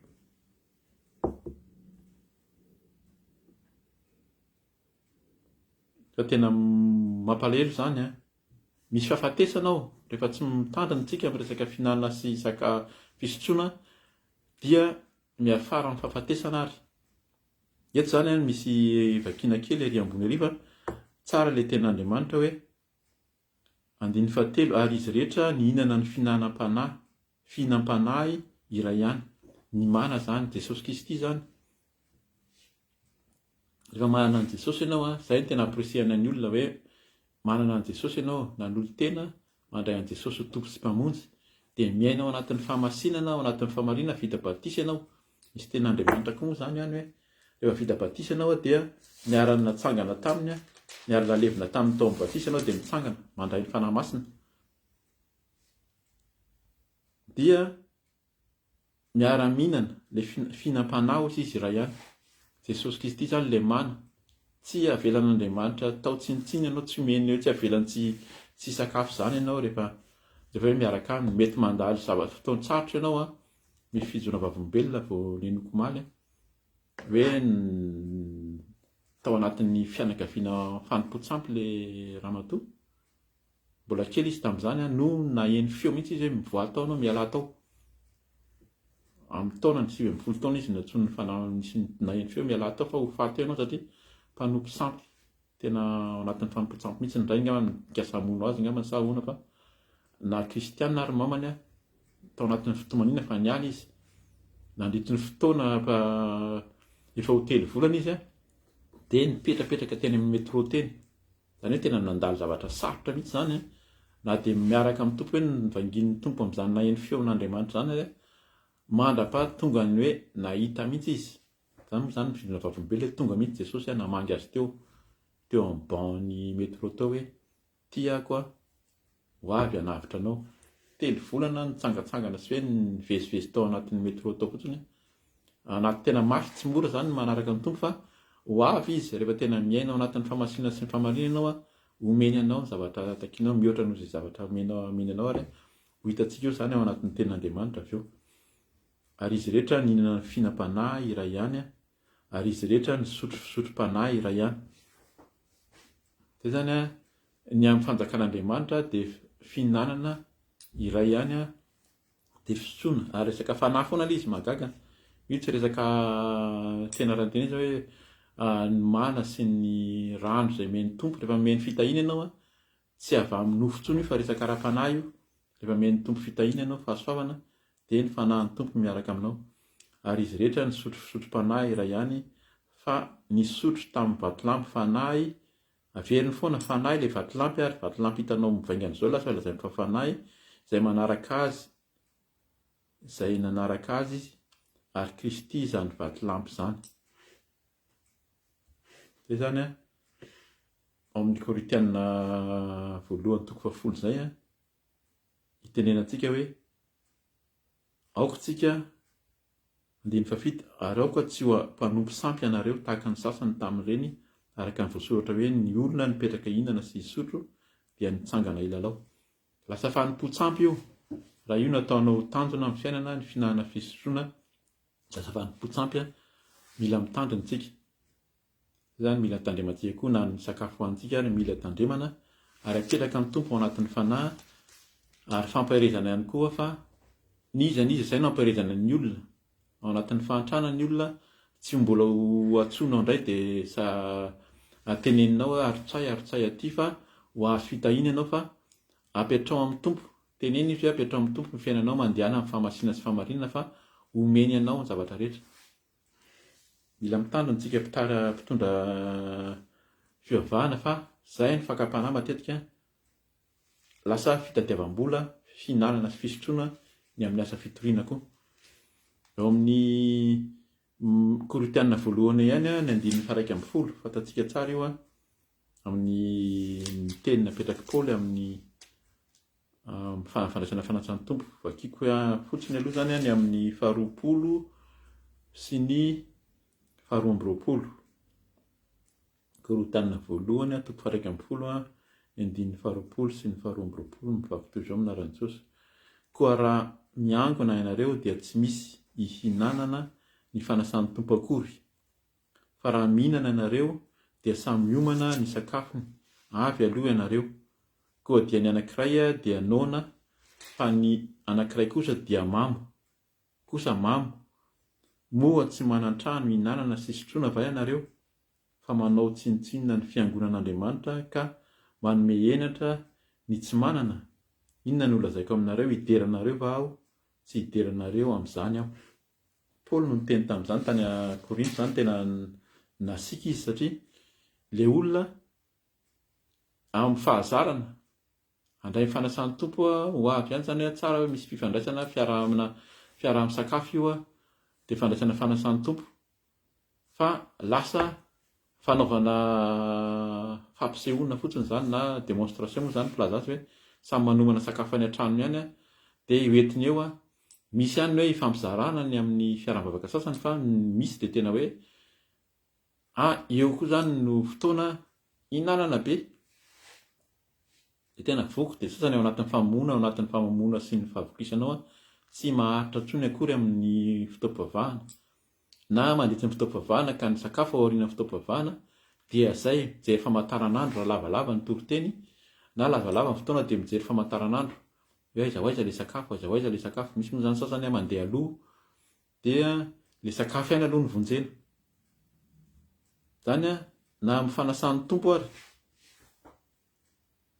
Fa tena mampalahelo izany an! Misy fahafatesana ao, rehefa tsy mitandrina isika amin'ny resaka fihinanana sy saka fisotroana dia miafara amin'ny fahafatesana ary. Eto izany an misy vakiana kely ery ambony ery fa tsara ilay tenin'Andriamanitra hoe andininy fahatelo ary izy rehetra nihinana ny fihinanam-panahy, fihinam-panahy iray ihany, ny mana izany, Jesosy Kristy izany. Rehefa manana an'i Jesosy ianao an, izay no tena ampirisihana ny olona hoe. manana an'i Jesosy ianao, nanolo-tena, mandray an'i Jesosy ho Tompo sy Mpamonjy, dia miaina ao anatin'ny fahamasinana, ao anatin'ny fahamarinana, vita batisa ianao. Misy tenin'Andriamanitra koa moa izany any hoe, rehefa vita batisa ianao dia niara-natsangana taminy, niara-nalevina taminy tao amin'ny batisa ianao dia mitsangana, mandray ny Fanahy Masina. Dia Miara-mihinana, le fihinam-panahy hozy izy iray ihany. Jesosy Kristy izany le mana. Tsy avelan'Andriamanitra atao tsinontsinona ianao, tsy omeny tsy avelany tsy tsy hisakafo izany ianao rehefa rehefa hoe miaraka aminy. Mety mandalo zava fotoan-tsarotra ianao an, misy fijoana vavolombelona vao nenoko omaly an, hoe tao anatin'ny fianakaviana fanompoan-tsampy le ramatoa, Mbola kely izy tamin'izany no naheno feo mihitsy izy hoe mivoaha tao ianao, mialà tao. Amin'ny taonany, 19 taona izy nantsoin'ny fanahy nisy naheno feo mialà tao fa ho faty eo ianao satria mpanompo sampy. Tena ao anatin'ny fanompoan-tsampy mihitsy ny rainy angamba nikasa hamono azy angamba sa ahoana fa na kristiana ary mamany tao anatin'ny fitomaniana fa niala izy. Nandritry ny fotoana efa ho telo volana izy dia nipetrapetraka teny amin'ny métro teny. Izany hoe tena nandalo zavatra sarotra mihitsy izany an, na dia miaraka amin'ny Tompo hoe nivangian'ny Tompo amin'izany naheno feon'Andriamanitra izany ary mandra-paha tonga ny hoe nahita mihitsy izy. Izany moa izany ny fijoroana vavolombelona hoe tonga mihitsy Jesosy an, namangy azy teo teo amin'ny banc-n'ny métro teo hoe tia ako aho, ho avy hanavotra anao. Telo volana nitsangantsangana sy hoe nivezivezy tao anatin'ny métro tao fotsiny aho. Anaty tena mafy, tsy mora izany ny manaraka ny Tompo fa ho avy Izy rehefa tena miaina ao anatin'ny fahamasinana sy ny fahamarinana ianao, homeny anao ny zavatra takianao mihoatra noho izay zavatra omenao omeny anao ary ho hitantsika eo izany ao anatin'ny tenin'Andriamanitra avy eo. Ary izy rehetra nihinana ny fihinam-panahy iray ihany ary izy rehetra nisotro fisotrom-panahy iray ihany. Izay izany Ny amin'ny fanjakan'Andriamanitra dia fihinanana iray ihany dia fisotroana ary resaka fanahy foana ilay izy mahagaga. Io tsy resaka tena raha ny tena izy hoe ny mana sy ny rano izay omen'ny Tompo rehefa omeny fitahiana ianao tsy avy amin'ny nofo intsony io fa resaka ara-panahy io. Rehefa omen'ny Tompo fitahiana ianao, fahasoavana dia ny fanahin'ny Tompo miaraka aminao. Ary izy rehetra nisotro fisotrom-panahy iray ihany fa nisotro tamin'ny vatolampy fanahy Averiny foana, fanahy ilay vatolampy ary vatolampy hitanao mivaingana izao lasa lazainy fa fanahy izay manaraka azy izay nanaraka azy izy ary Kristy izany vatolampy izany. Izay izany an, ao amin'ny Korintiana voalohany toko fahafolo izay an, itenenantsika hoe aoka tsika Andininy fahafito, Ary aoka tsy ho mpanompo sampy ianareo tahaka ny sasany tamin'ireny, araka ny voasoratra hoe, Ny olona nipetraka hihinana sy hisotro dia nitsangana hilalao. Lasa fanompoan-tsampy io. Raha io no ataonao ho tanjona amin'ny fiainana, ny fihinanana fisotroana, lasa fanompoan-tsampy. Mila mitandrina isika. Izany mila tandremantsika koa na ny sakafo hohanintsika ary mila tandremana ary apetraka ny Tompo ao anatin'ny fanahy ary fampaherezana ihany koa fa n'iza n'iza izay no ampaherezana ny olona ao anatin'ny fahantrana ny olona tsy mbola ho antsoinao indray dia sa teneninao hoe arotsay arotsay aty fa ho azo fitahiana ianao fa apetrao amin'ny Tompo teneno izy hoe apetrao amin'ny Tompo ny fiainanao mandehana amin'ny fahamasinana sy fahamarinana fa omeny anao ny zavatra rehetra. Mila mitandrina tsika mpitara mpitondra fivavahana fa zay ny fakam-panahy matetika lasa fitadiavam-bola, fihinanana sy fisotroana ny amin'ny asa fitoriana koa. Eo amin'ny Korintiana voalohany ihany ny andininy faha 11, fantatsika tsara io amin'ny teny napetrak'i Paoly amin'ny Fandraisana fanatsan'ny Tompo. Vakiko fotsiny aloha izany ny amin'ny faharoapolo sy ny faharoa amby roapolo. Korotanina voalohany, toko faha 11, ny andininy faharoapolo sy ny faharoa amby roapolo, mivaky toy izao amin'ny anaran'i Jesosy. Koa raha miangona ianareo dia tsy misy ihinanana ny fanasan'ny Tompo akory, Fa raha mihinana ianareo, dia samy miomana ny sakafony avy aloha ianareo, koa dia ny anankiray dia noana, fa ny anankiray kosa dia mamo, kosa mamo. Moa tsy manan-trano hihinanana sy hisotroana va ianareo, fa manao tsinontsinona ny fiangonan'Andriamanitra ka manome henatra ny tsy manana? Inona no holazaiko aminareo? Hidera anareo va aho? Tsy hidera anareo amin'izany aho. Paoly no niteny tamin'izany tany Korinto izany tena nasiaka izy satria ilay olona Amin'ny fahazarana, handray ny fanasan'ny Tompo ho avy ihany izany hoe tsara hoe misy fifandraisana, fiarahamina, fiaraha-misakafo io dia fandraisana fanasan'ny Tompo. Fa lasa fanaovana fampisehoana fotsiny izany na démonstration moa izany ny filaza azy hoe samy manomana sakafo any an-tranony ihany dia io entiny eo. Misy ihany ny hoe ifampizarana ny amin'ny fiaraha-mivavaka sasany fa misy dia tena hoe Ah, eo koa izany no fotoana hinanana be. Dia tena voky, dia sasany ao anatin'ny famonoana, ao anatin'ny famamoana sy ny fahavokisana ao, tsy maharitra intsony akory amin'ny fotoam-pivavahana. Na mandritra ny fotoam-pivavahana ka ny sakafo ao aorianan'ny fotoam-pivavahana, dia izay, mijery famantaranandro raha lavalava ny toriteny, na lavalava ny fotoana dia mijery famantaranandro, hoe aiza ho aiza ilay sakafo, aiza ho aiza ilay sakafo. Misy moa izany sasany mandeha aloha, Dia le sakafo ihany aloha no vonjena. Zany an, na amin'ny fanasan'ny Tompo ary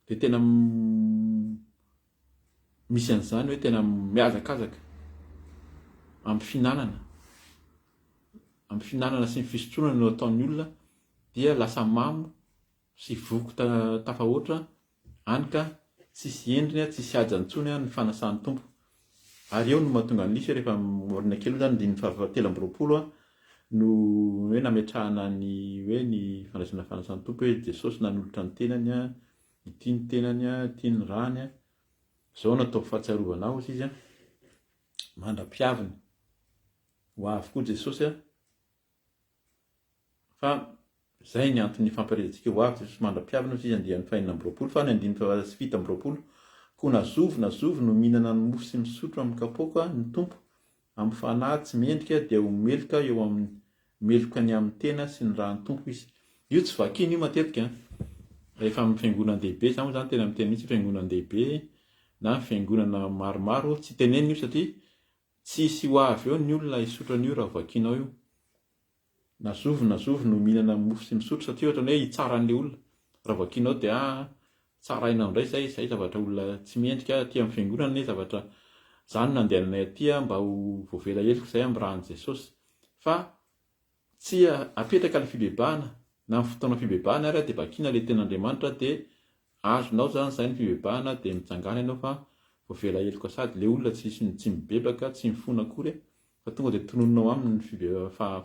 dia tena misy an'izany hoe tena mihazakazaka amin'ny fihinanana, amin'ny fihinanana sy ny fisotroana no ataon'ny olona dia lasa mamo sy voky tafahoatra Any ka tsisy endriny tsisy hajany intsony ny fanasan'ny Tompo. Ary eo no mahatonga an'i Lisy rehefa aoriana kely eo izany andininy faha 23 no hoe nametrahana ny hoe ny fandraisana fanasan'ny Tompo hoe Jesosy nanolotra ny tenany, ity ny tenany, ity ny rany, izao no ataovy fahatsiarovana ahy hozy izy mandra-piaviny. Ho avy koa Jesosy. Fa izay ny anton'ny fampaherezantsika ho avy Jesosy mandra-piavina hoy izy andiany faha 26 fa ny andininy faha 27 koa na zovy na zovy no mihinana ny mofo sy misotro amin'ny kapoaka ny Tompo amin'ny fanahy tsy mendrika dia ho meloka eo amin'ny meloka ny amin'ny tena sy ny ràn'ny Tompo izy. Io tsy vakiana io matetika an! Rehefa amin'ny fiangonan-dehibe, za moa zany tena miteny mihitsy hoe fiangonan-dehibe na fiangonana maromaro tsy tenenina io satria Tsisy ho avy eo ny olona hisotro an'io raha vakianao io. Na zovy na zovy no mihinana mofo sy misotro satria ohatran'ny hoe hitsara an'ilay olona. Raha vakianao dia ah tsarainao indray izay, izay zavatra olona tsy mendrika aty amin'ny fiangonana anie zavatra izany no nandehananay aty mba ho voavela heloka izay amin'ny ràn'i Jesosy. Fa Tsia, apetraka ilay fibebahana, na amin'ny fotoana fibebahana ary dia vakiana ilay tenin'Andriamanitra dia azonao izany izay ny fibebahana dia mitsangàna ianao fa voavela heloka sady ilay olona tsy tsy mibebaka, tsy mifona akory fa tonga dia tononinao aminy ny fibe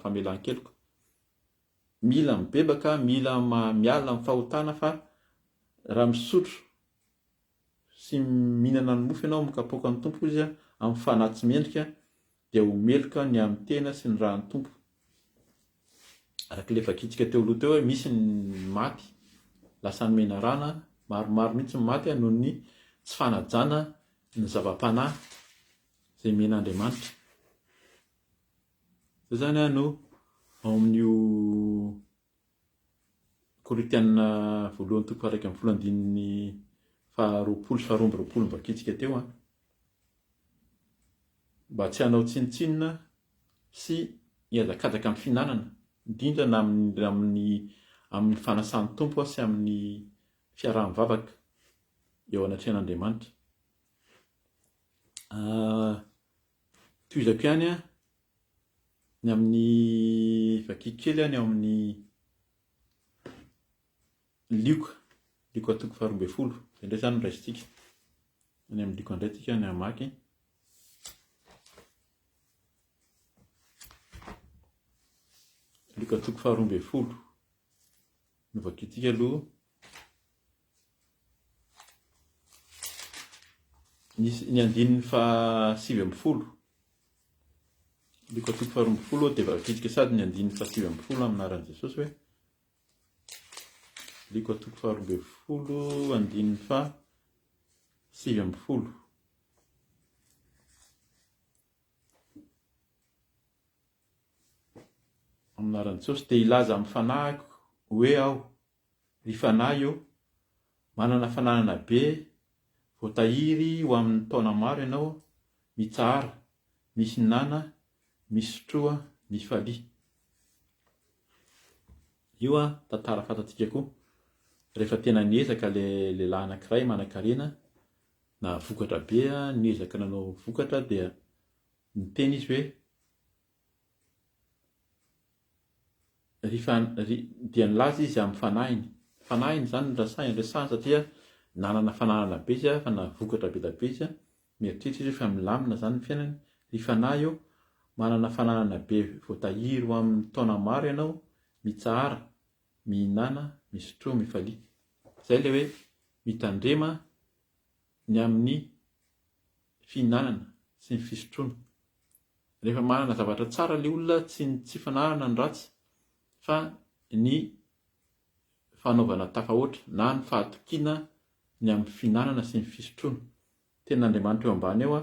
famelan-keloka. Mila mibebaka, mila miala amin'ny fahotana fa raha misotro sy mihinana ny mofo ianao amin'ny kapoakan'ny Tompo izy amin'ny fanahy tsy mendrika dia ho meloka ny amin'ny tena sy ny ràn'ny Tompo. Araka ilay vakintsika teo aloha teo hoe misy ny maty lasa ny menarana, maromaro mihitsy ny maty noho ny tsy fanajana ny zava-panahy izay omen'Andriamanitra. Izay izany no ao amin'io Korintiana voalohany toko faha-11 andininy faha-20 sy faha-22 novakintsika teo an. Mba tsy hanao tsinontsinona sy hihazakazaka amin'ny fihinanana, indrindra na amin'ny amin'ny amin'ny fanasan'ny Tompo sy amin'ny fiaraha-mivavaka eo anatrehan'Andriamanitra. Tohizako ihany an. Ny amin'ny vakiko kely ny ao amin'ny Lioka, Lioka toko faha 12. Izay indray izany no raisintsika. Any amin'ny Lioka indray tsika ny hamaky. Lioka toko faha 12. Novakintsika aloha. Ny, ny andininy faha 19. Lioka toko faha 12 dia vakintsika sady ny andininy faha 19 amin'ny anaran'i Jesosy hoe Lioka toko faha 12 andininy faha 19. Amin'ny anaran'i Jesosy dia hilaza amin'ny fanahiko hoe aho Ry fanahy ô, manana fananana be voatahiry ho amin'ny taona maro ianao, mitsahara, mihinàna, misotroa, mifalia. Io an, tantara fantatsika koa. Rehefa tena niezaka ilay lehilahy anankiray manankarena, nahavokatra be, niezaka nanao vokatra dia niteny izy hoe, Ry fa, ry, dia nilaza izy amin'ny fanahiny. Fanahiny izany no rasahiny, resahiny satria nanana fananana be izy, fa nahavokatra be dia be izy, mieritreritra izy hoe fa milamina izany ny fiainany. Ry fanahy ô, manana fananana be voatahiry ho amin'ny taona maro ianao, mitsahara, mihinàna, misotroa, mifalia. Izay ilay hoe mitandrema ny amin'ny fihinanana sy ny fisotroana. Rehefa manana zavatra tsara ilay olona, tsy ny tsy fananana no ratsy fa ny fanaovana tafahoatra na ny fahatokiana ny amin'ny fihinanana sy ny fisotroana. Tenin'Andriamanitra eo ambany eo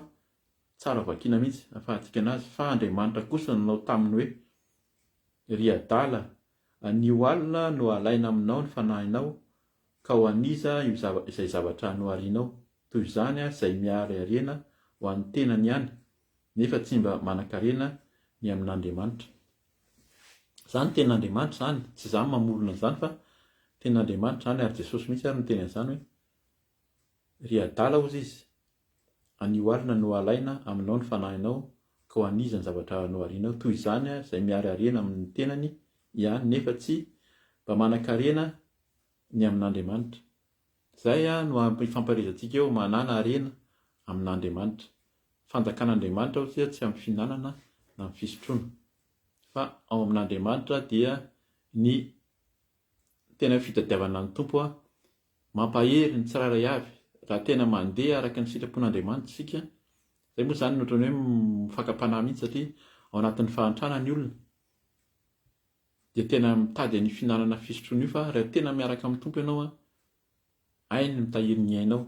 tsara vakiana mihitsy ahafahantsika anazy fa Andriamanitra kosa nanao taminy hoe, Ry adala, anio alina no halaina aminao ny fanahinao Ka ho an'iza io zava izay zavatra noharianao? Toy izany izay mihary harena ho an'ny tenany ihany, nefa tsy mba manan-karena ny amin'Andriamanitra. Izany tenin'Andriamanitra izany, tsy izaho no mamorona an'izany fa tenin'Andriamanitra izany ary Jesosy mihitsy ary niteny an'izany hoe, Ry adala hozy izy, anio alina no halaina aminao ny fanahinao, ka ho an'iza ny zavatra noharianao? Toy izany izay mihary harena amin'ny tenany ihany, nefa tsy mba manan-karena ny amin'Andriamanitra. Izay no ifampaherezantsika eo, manàna harena amin'Andriamanitra. Fanjakan'Andriamanitra hoy isika tsy amin'ny fihinanana na amin'ny fisotroana. Fa ao amin'Andriamanitra dia ny tena fitadiavana ny Tompo mampahery ny tsirairay avy raha tena mandeha araka ny sitrapon'Andriamanitra isika. Izay moa izany no ohatran'ny hoe fakam-panahy mihitsy satria ao anatin'ny fahantrana ny olona. Dia tena mitady an'io fihinanana fisotroana io fa raha tena miaraka amin'ny Tompo ianao an, hainy ny mitahiry ny ainao.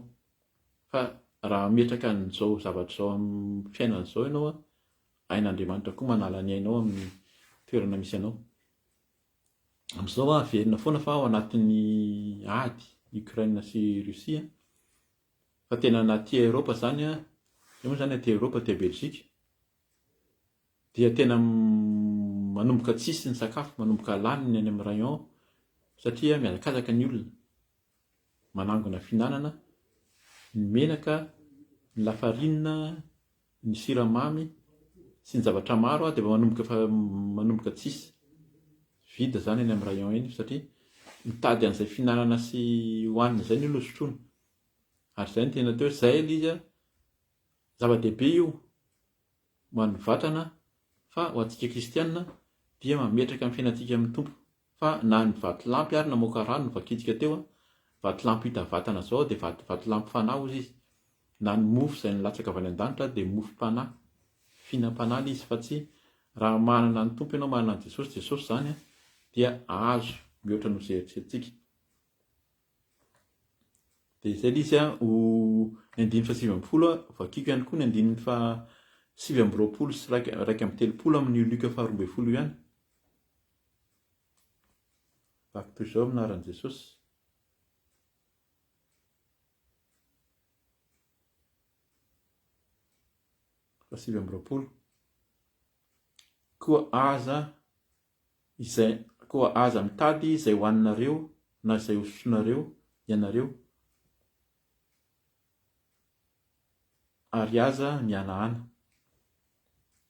Fa raha hametraka an'izao zavatra izao amin'ny fiainana izao ianao an, hain'Andriamanitra koa manala ny ainao amin'ny toerana misy anao. Amin'izao aho averina foana fa ao anatin'ny ady Ukraine sy Russie an, fa tena na aty Eropa izany an, izay moa izany aty Eropa aty Belgique, dia tena manomboka tsisy ny sakafo, manomboka lany ny any amin'ny rayon satria mihazakazaka ny olona manangona fihinanana, ny menaka, ny lafarinina, ny siramamy sy ny zavatra maro dia efa manomboka efa manomboka tsisy, vide izany any amin'ny rayon eny satria mitady an'izay fihinanana sy hohanina izay ny olona sotroina ary izay no tena atao hoe izay ilay izy an, zava-dehibe io. ho an'ny vatana fa ho antsika kristiana dia mametraka ny fiainantsika amin'ny Tompo fa na ny vatolampy ary namoaka rano novakintsika teo a, vatolampy hita vatana zao dia vato vatolampy fanahy hozy izy, na ny mofo izay nilatsaka avy any an-danitra dia mofom-panahy, fihinam-panahy ilay izy fa tsy raha manana ny Tompo ianao manana an'i Jesosy, Jesosy izany a dia azo mihoatra noho izay eritreretintsika. Dia izay ilay izy an, ho ny andininy faha-19 an, vakiko ihany koa ny andininy faha-29 sy 31 amin'io Lioka faha-12 io ihany. Vaky toy izao amin'ny anaran'i Jesosy. Faha-29. Koa aza Izay, koa aza mitady izay hohaninareo na izay hosotroinareo ianareo, ary aza mihanahana.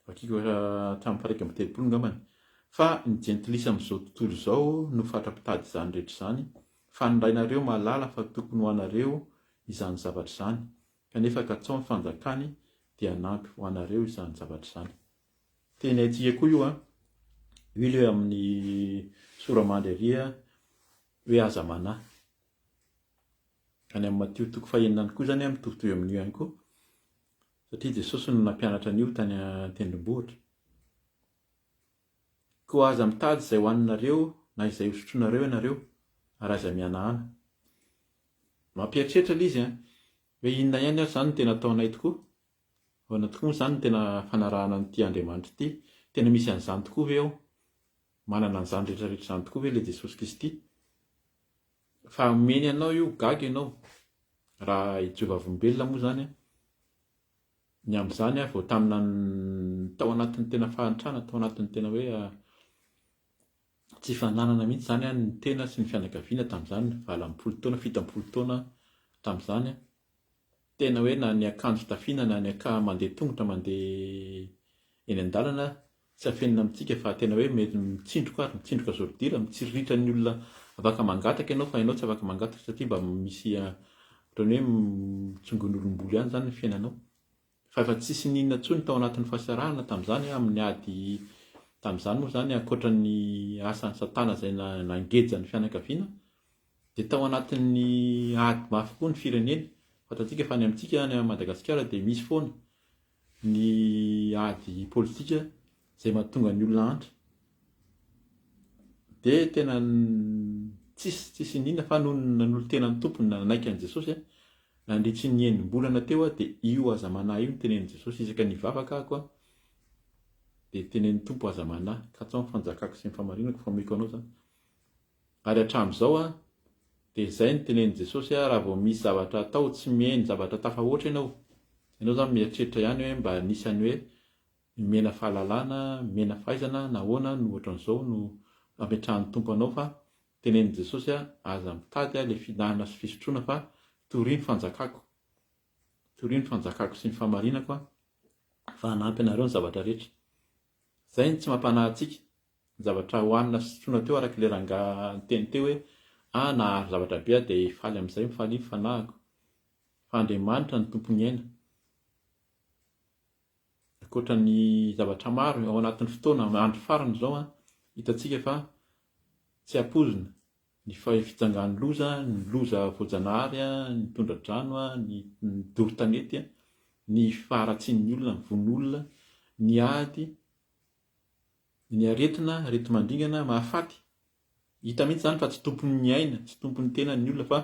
Vakiko hatramin'ny faha-31 angambany. Fa ny jentilisa amin'izao tontolo izao no fatra-pitady izany rehetra izany, fa ny Rainareo mahalala fa tokony ho anareo izany zavatra izany, kanefa katsao ny fanjakany dia hanampy ho anareo izany zavatra izany. Teny haintsika koa io an! Io ilay amin'ny sora-mandry ery hoe aza manahy. Any amin'ny Matio toko fahenina any koa izany an, mitovitovy amin'io ihany koa, satria Jesosy no nampianatra an'io tany an-tendrombohitra. Koa aza mitady izay hohaninareo na izay hosotroinareo ianareo, ary aza mihanahana. Mampieritreritra ilay izy an, hoe inona ihany ary izany no tena ataonay tokoa? Ahoana tokoa moa izany no tena fanarahana an'ity Andriamanitra ity? Tena misy an'izany tokoa ve ao? Manana an'izany rehetra rehetra izany tokoa ve ilay Jesosy Kristy? Fa omeny anao io, gaga ianao. Raha hijoro vavolombelona moa izany an, ny amin'izany aho vao tamina tao anatin'ny tena fahantrana, tao anatin'ny tena hoe tsy fananana mihitsy izany an, ny tena sy ny fianakaviana tamin'izany, 80 taona, 70 taona tamin'izany an. Tena hoe na ny akanjo tafiana na ny aka mandeha tongotra mandeha eny an-dalana tsy afenina amintsika fa tena hoe mety mitsindroka ary mitsindroka zôridira, mitsiriritra ny olona Afaka mangataka ianao fa ianao tsy afaka mangataka satria mba misy ohatran'ny hoe mitsongon'olom-bolo ihany izany ny fiainanao. Fa efa tsisy n'inona intsony tao anatin'ny fahasarahana tamin'izany amin'ny ady tamin'izany moa izany ankoatra ny asan'i satana izay nangeja ny fianakaviana dia tao anatin'ny ady mafy koa ny firenena. Fantatsika fa any amintsika any Madagasikara dia misy foana ny ady politika izay mahatonga ny olona hahantra. Dia tena tsisy tsisy n'inona fa nony nanolo-tena ny Tompony nanaiky an'i Jesosy nandritry ny enim-bolana teo aho dia io aza manahy io no tenenin'i Jesosy isaka ny hivavaka ahako aho dia tenenin'ny Tompo aza manahy katsao ny fanjakako sy ny famarinako fa omeko anao izany. Ary hatramin'izao aho dia izay no tenenin'i Jesosy aho raha vao misy zavatra atao tsy mihaino zavatra tafahoatra ianao, ianao izany mieritreritra ihany hoe mba anisan'ny hoe Mena fahalalana, mena fahaizana, nahoana no ohatran'izao no ametrahan'ny Tompo anao fa tenenin'i Jesosy a, aza mitady a le fihinanana sy fisotroana fa torio ny fanjakako, torio ny fanjakako sy ny fahamarinako a, fa hanampy anareo ny zavatra rehetra. Zay no tsy mampanahy antsika, ny zavatra hohanina sy sotroina teo araka ilay rangahy niteny teo hoe ah nahary zavatra be aho dia hifaly amin'izay, mifalia ny fanahiko fa Andriamanitra no tompon'ny aina. Ankoatra ny zavatra maro ao anatin'ny fotoana, andro farany izao an, hitantsika fa tsy ampoizina ny fijangan'ny loza, ny loza voajanahary, ny tondra-drano, ny doro tanety, ny faharatsian'ny olona, ny vono olona, ny ady, ny aretina, areti-mandringana mahafaty. Hita mihitsy izany fa tsy tompon'ny aina, tsy tompon'ny tenany ny olona fa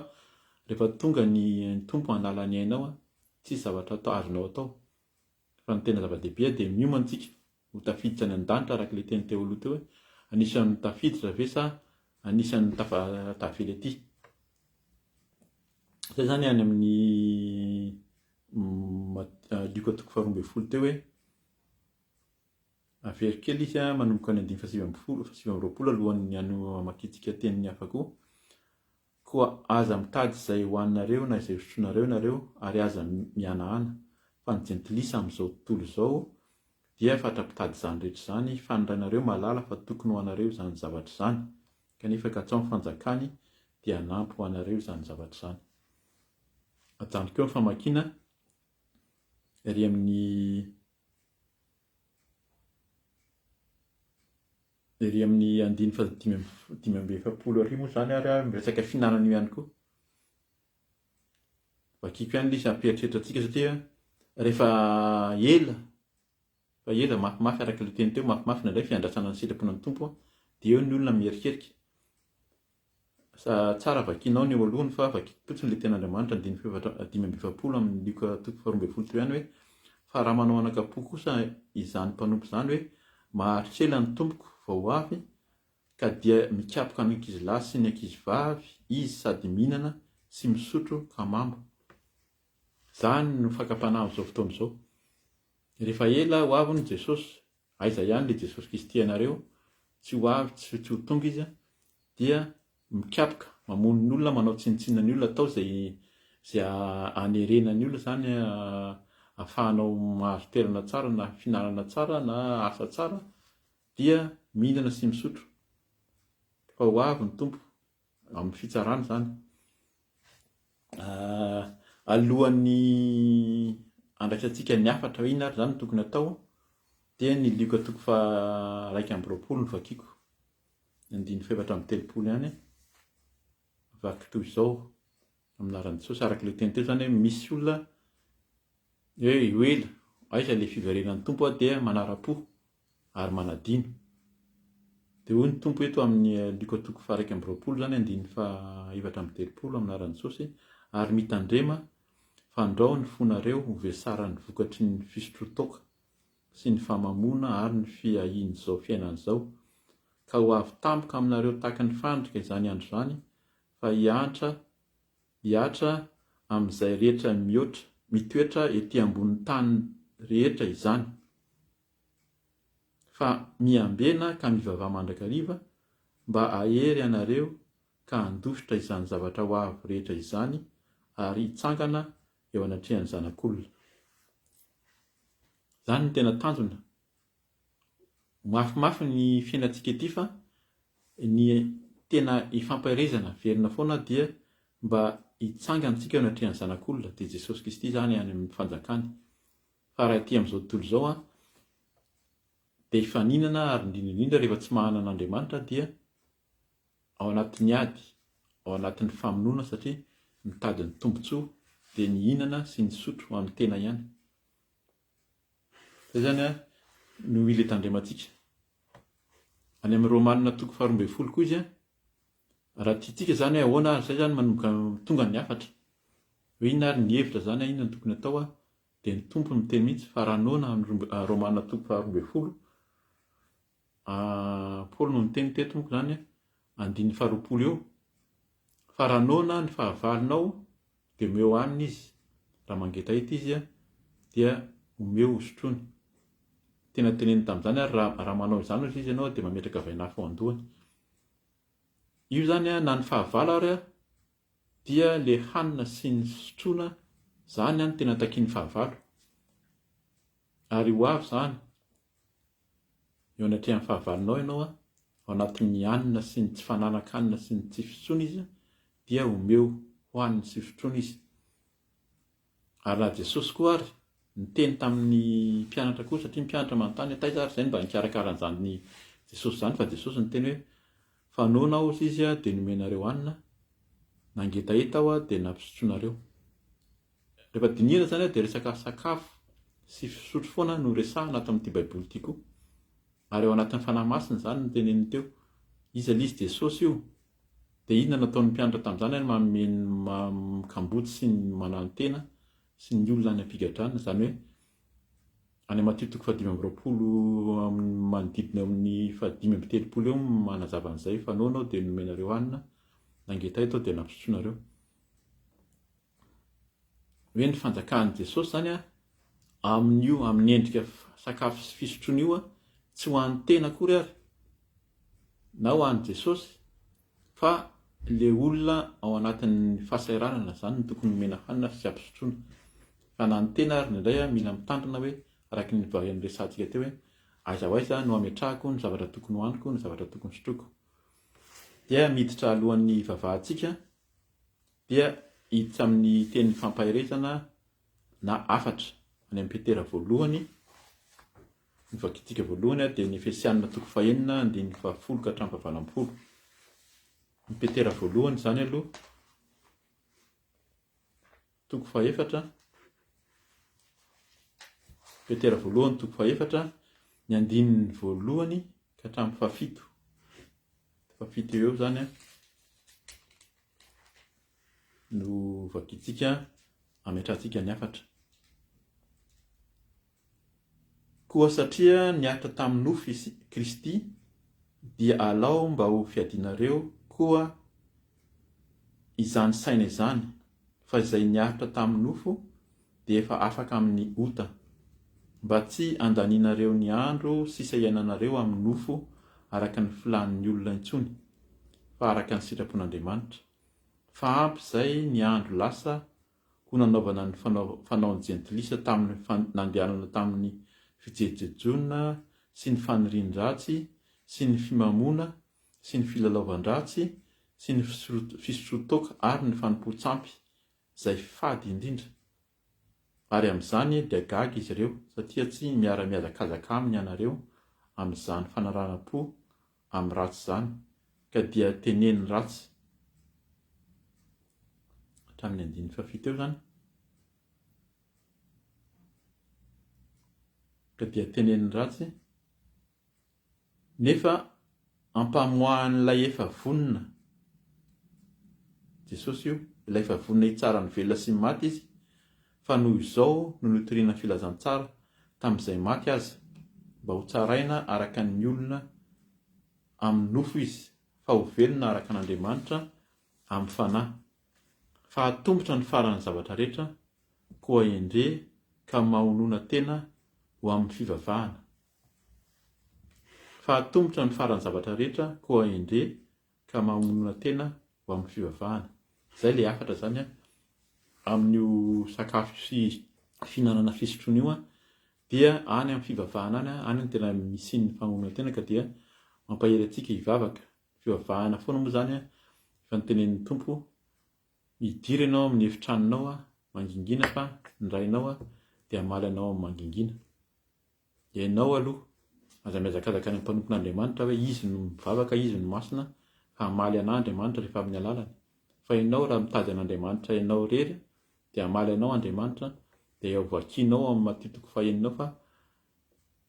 rehefa tonga ny Tompo hanala ny ainao, tsisy zavatra atao azonao atao. Fa ny tena zava-dehibe dia miomana isika ho tafiditra any an-danitra araka ilay teny teo aloha teo hoe anisan'ny tafiditra ve sa anisan'ny tafa tavela ety. Izay izany any amin'ny Lioka toko faharoa ambin'ny folo teo hoe Averiko kely izy manomboka ny andininy fahasivy ambin'ny folo, fahasivy amby 20 alohan'ny hamakiantsika tenin'ny hafa koa. Koa aza mitady izay hohaninareo na izay hosotroinareo ianareo, ary aza mihanahana, fa ny jentilisa amin'izao tontolo izao dia fatra-pitady izany rehetra izany, fa ny Rainareo mahalala fa tokony ho anareo izany zavatra izany, kanefa katsao ny fanjakany, dia hanampy ho anareo izany zavatra izany. Ajanoko eo ny famakiana, ery amin'ny. Ery amin'ny andininy fahadimy 45 ary moa izany ary aho miresaka fihinanana io ihany koa. Vakiko ihany ilay izy hampieritreritra antsika satria rehefa ela, fa ela mafimafy araka ilay teny teo, mafimafy indraindray fiandrasana ny sitrapon'ny Tompo dia eo ny olona mierikerika. Tsara vakianao ny eo alohany fa vakiko fotsiny ilay tenin'Andriamanitra andininy fahefatra 45 amin'ny Lioka toko faharoa ambin'ny folo teo ihany hoe fa raha manao anakam-po kosa izany mpanompo izany hoe maharitra ela ny tompoko vao ho avy ka dia mikapoka ny ankizilahy sy ny ankizivavy izy sady mihinana sy misotro ka mamo. Izany no fakam-panahy amin'izao fotoana izao. Rehefa ela ho avy hono Jesosy Aiza ihany le Jesosy Kristy anareo, tsy ho avy, tsy tsy ho tonga izy dia mikapoka, mamono ny olona, manao tsinontsinona ny olona, atao izay izay hanerena ny olona izany ahafahanao mahazo toerana tsara na fihinanana tsara na asa tsara dia mihinana sy misotro fa ho avy ny Tompo amin'ny fitsarana izany. Alohan'ny handraisantsika ny hafatra hoe inona ary izany no tokony hatao dia ny Lioka toko faha-21 no vakiko, ny andininy faha-34 ihany, vaky toy izao amin'ny anaran'i Jesosy, araka ilay teny teo izany hoe misy olona hoe ho ela, aiza ilay fiverenan'ny Tompo dia manara-po ary manadino. Dia hoy ny Tompo eto amin'ny Lioka toko faha-21 izany andininy faha-34 amin'ny anaran'i Jesosy, ary mitandrema fandrao ny fonareo ho vesaran'ny vokatry ny fisotroan-toaka sy ny fahamamoana ary ny fiahian'izao fiainana izao, ka ho avy tampoka aminareo tahaka ny fandrika izany andro izany, fa hiantra hihatra amin'izay rehetra mihoatra mitoetra ety ambonin'ny tany rehetra izany. Fa miambena ka mivavaha mandrakariva mba hahery anareo ka handositra izany zavatra ho avy rehetra izany ary hitsangana eo anatrehan'ny Zanak'olona. Izany no tena tanjona. Mafimafy ny fiainantsika ety fa ny. tena ifampaherezana velona foana dia mba hitsangana tsika eo anatrehan'ny Zanak'olona, dia Jesosy Kristy izany any amin'ny fanjakany. Fa raha ety amin'izao tontolo izao an, dia hifaninana ary indrindra indrindra rehefa tsy manana an'Andriamanitra dia ao anatin'ny ady, ao anatin'ny famonoana satria mitady ny tombontsoa dia ny hihinana sy ny hisotro ho an'ny tena ihany. Izay izany an, no mila hitandremantsika. Any amin'ny Romana toko faharoa ambin'ny folo koa izy an, raha tiantsika izany hoe ahoana ary izay izany manomboka tonga ny hafatra, hoe inona ary ny hevitra izany an, inona no tokony atao an, dia ny Tompo no miteny mihitsy fa raha noana amin'ny Romana toko faharoa ambin'ny folo, Paoly no niteny teto moa izany an, andininy faharoapolo eo, fa raha noana ny fahavalonao dia omeo hanina izy, raha mangetaheta izy dia omeo hosotroiny. Tena teneniny tamin'izany ary raha raha manao izany hozy izy ianao dia mametraka vainafo ao an-dohany. Io izany an, na ny fahavalo ary dia le hanina sy ny fisotroana izany an tena takian'ny fahavalo. Ary ho avy izany eo anatrehan'ny fahavalonao ianao an, ao anatin'ny hanina sy ny tsy fananan-kanina sy ny tsy fisotroana izy dia omeo hohaniny sy hosotroina izy. Ary raha Jesosy koa ary niteny tamin'ny mpianatra koa satria ny mpianatra manontany hoe taiza ary izay no mba nikarakara an'izany Jesosy izany fa Jesosy niteny hoe fa noana aho hozy izy dia nomenareo hanina, nangetaheta aho dia nampisotroinareo. Rehefa dinihana izany dia resaka sakafo sy fisotro foana no resahina ato amin'ity baiboly ity koa. Ary ao anatin'ny Fanahy Masina izany no teneniny teo. Iza ilay izy? Jesosy io. Dia inona no nataon'ny mpianatra tamin'izany ary manome ny kamboty sy ny mananotena sy ny olona any am-pigadrana, izany hoe any Matio toko fahadimy amby roapolo amin'ny manodidina eo amin'ny fahadimy amby telopolo eo manazava an'izay fa noana aho dia nomenareo hanina, nangetaheta aho dia nampisotroinareo. Hoe ny fanjakan'i Jesosy izany an, amin'io amin'ny endrika sakafo sy fisotroana io an, tsy ho an'ny tena akory ary na ho an'i Jesosy fa le olona ao anatin'ny fahasahiranana izany no tokony homena hanina sy ampisotroana. Fa na ny tena ary indraindray an, mila mitandrina hoe araka ny niresahantsika teo hoe aiza ho aiza no ametrahako ny zavatra tokony hohaniko, ny zavatra tokony sotroiko. Dia miditra alohan'ny hivavahantsika dia hiditra amin'ny teny fampaherezana na hafatra any amin'i Petera voalohany. Ny vakintsika voalohany dia ny Efesianina toko fahenina andininy fahafolo ka hatramin'ny fahavalo ambin'ny folo. Ny Petera voalohany izany aloha toko fahefatra. Petera voalohany toko fahefatra ny andininy voalohany ka hatramin'ny fahafito. Fahafito eo eo izany an. No vakintsika ametrahantsika ny hafatra. Koa satria niaritra tamin'ny nofo i Kristy, dia alao mba ho fiadianareo koa izany saina izany, fa izay niaritra tamin'ny nofo dia efa afaka amin'ny ota, mba tsy handanianareo ny andro sisa iainanareo amin'ny nofo araka ny filàn'ny olona intsony, fa araka ny sitrapon'Andriamanitra. Fa ampy izay ny andro lasa ho nanaovana ny fanaon'ny jentilisa tamin'ny nandehanana tamin'ny fijejojejoana sy ny fanirian-dratsy sy ny fimamoana sy ny filalaovan-dratsy sy ny fisotroan-toaka ary ny fanompoan-tsampy izay fady indrindra, ary amin'izany dia gaga izy ireo, satria tsy miara-mihazakazaka aminy ianareo amin'izany fanaranam-po amin'ny ratsy izany, ka dia teneniny ratsy. Hatramin'ny andininy fahafito eo izany. Ka dia teneniny ratsy. Nefa ampamoahan'ilay efa vonona, Jesosy io, ilay efa vonona hitsara ny velona sy ny maty izy, fa noho izao no notoriana ny filazantsara tamin'izay maty aza, mba hotsaraina araka ny olona amin'ny nofo izy, fa ho velona araka an'Andriamanitra amin'ny fanahy. Fa atomotra ny faran'ny zavatra rehetra, koa endre ka mahonona tena ho amin'ny fivavahana. Fa atomotra ny faran'ny zavatra rehetra koa endre ka mamonona tena ho amin'ny fivavahana. Izay ilay hafatra izany an, amin'io sakafo sy fihinanana fisotroana io an, dia any amin'ny fivavahana any, any no tena misian'ny famonoana tena ka dia mampahery antsika hivavaka. Fivavahana foana moa izany efa notenenin'ny Tompo, midira ianao amin'ny efitranonao mangingina fa ny Rainao dia hamaly anao amin'ny mangingina. Ianao aloha, aza mihazakazaka any amin'ny mpanompon'Andriamanitra hoe izy no mivavaka, izy no masina, fa hamaly anà Andriamanitra rehefa amin'ny alalany. Fa ianao raha mitady an'Andriamanitra ianao irery dia hamaly anao Andriamanitra, dia ho vakianao ao amin'ny Matio toko fahenina ao fa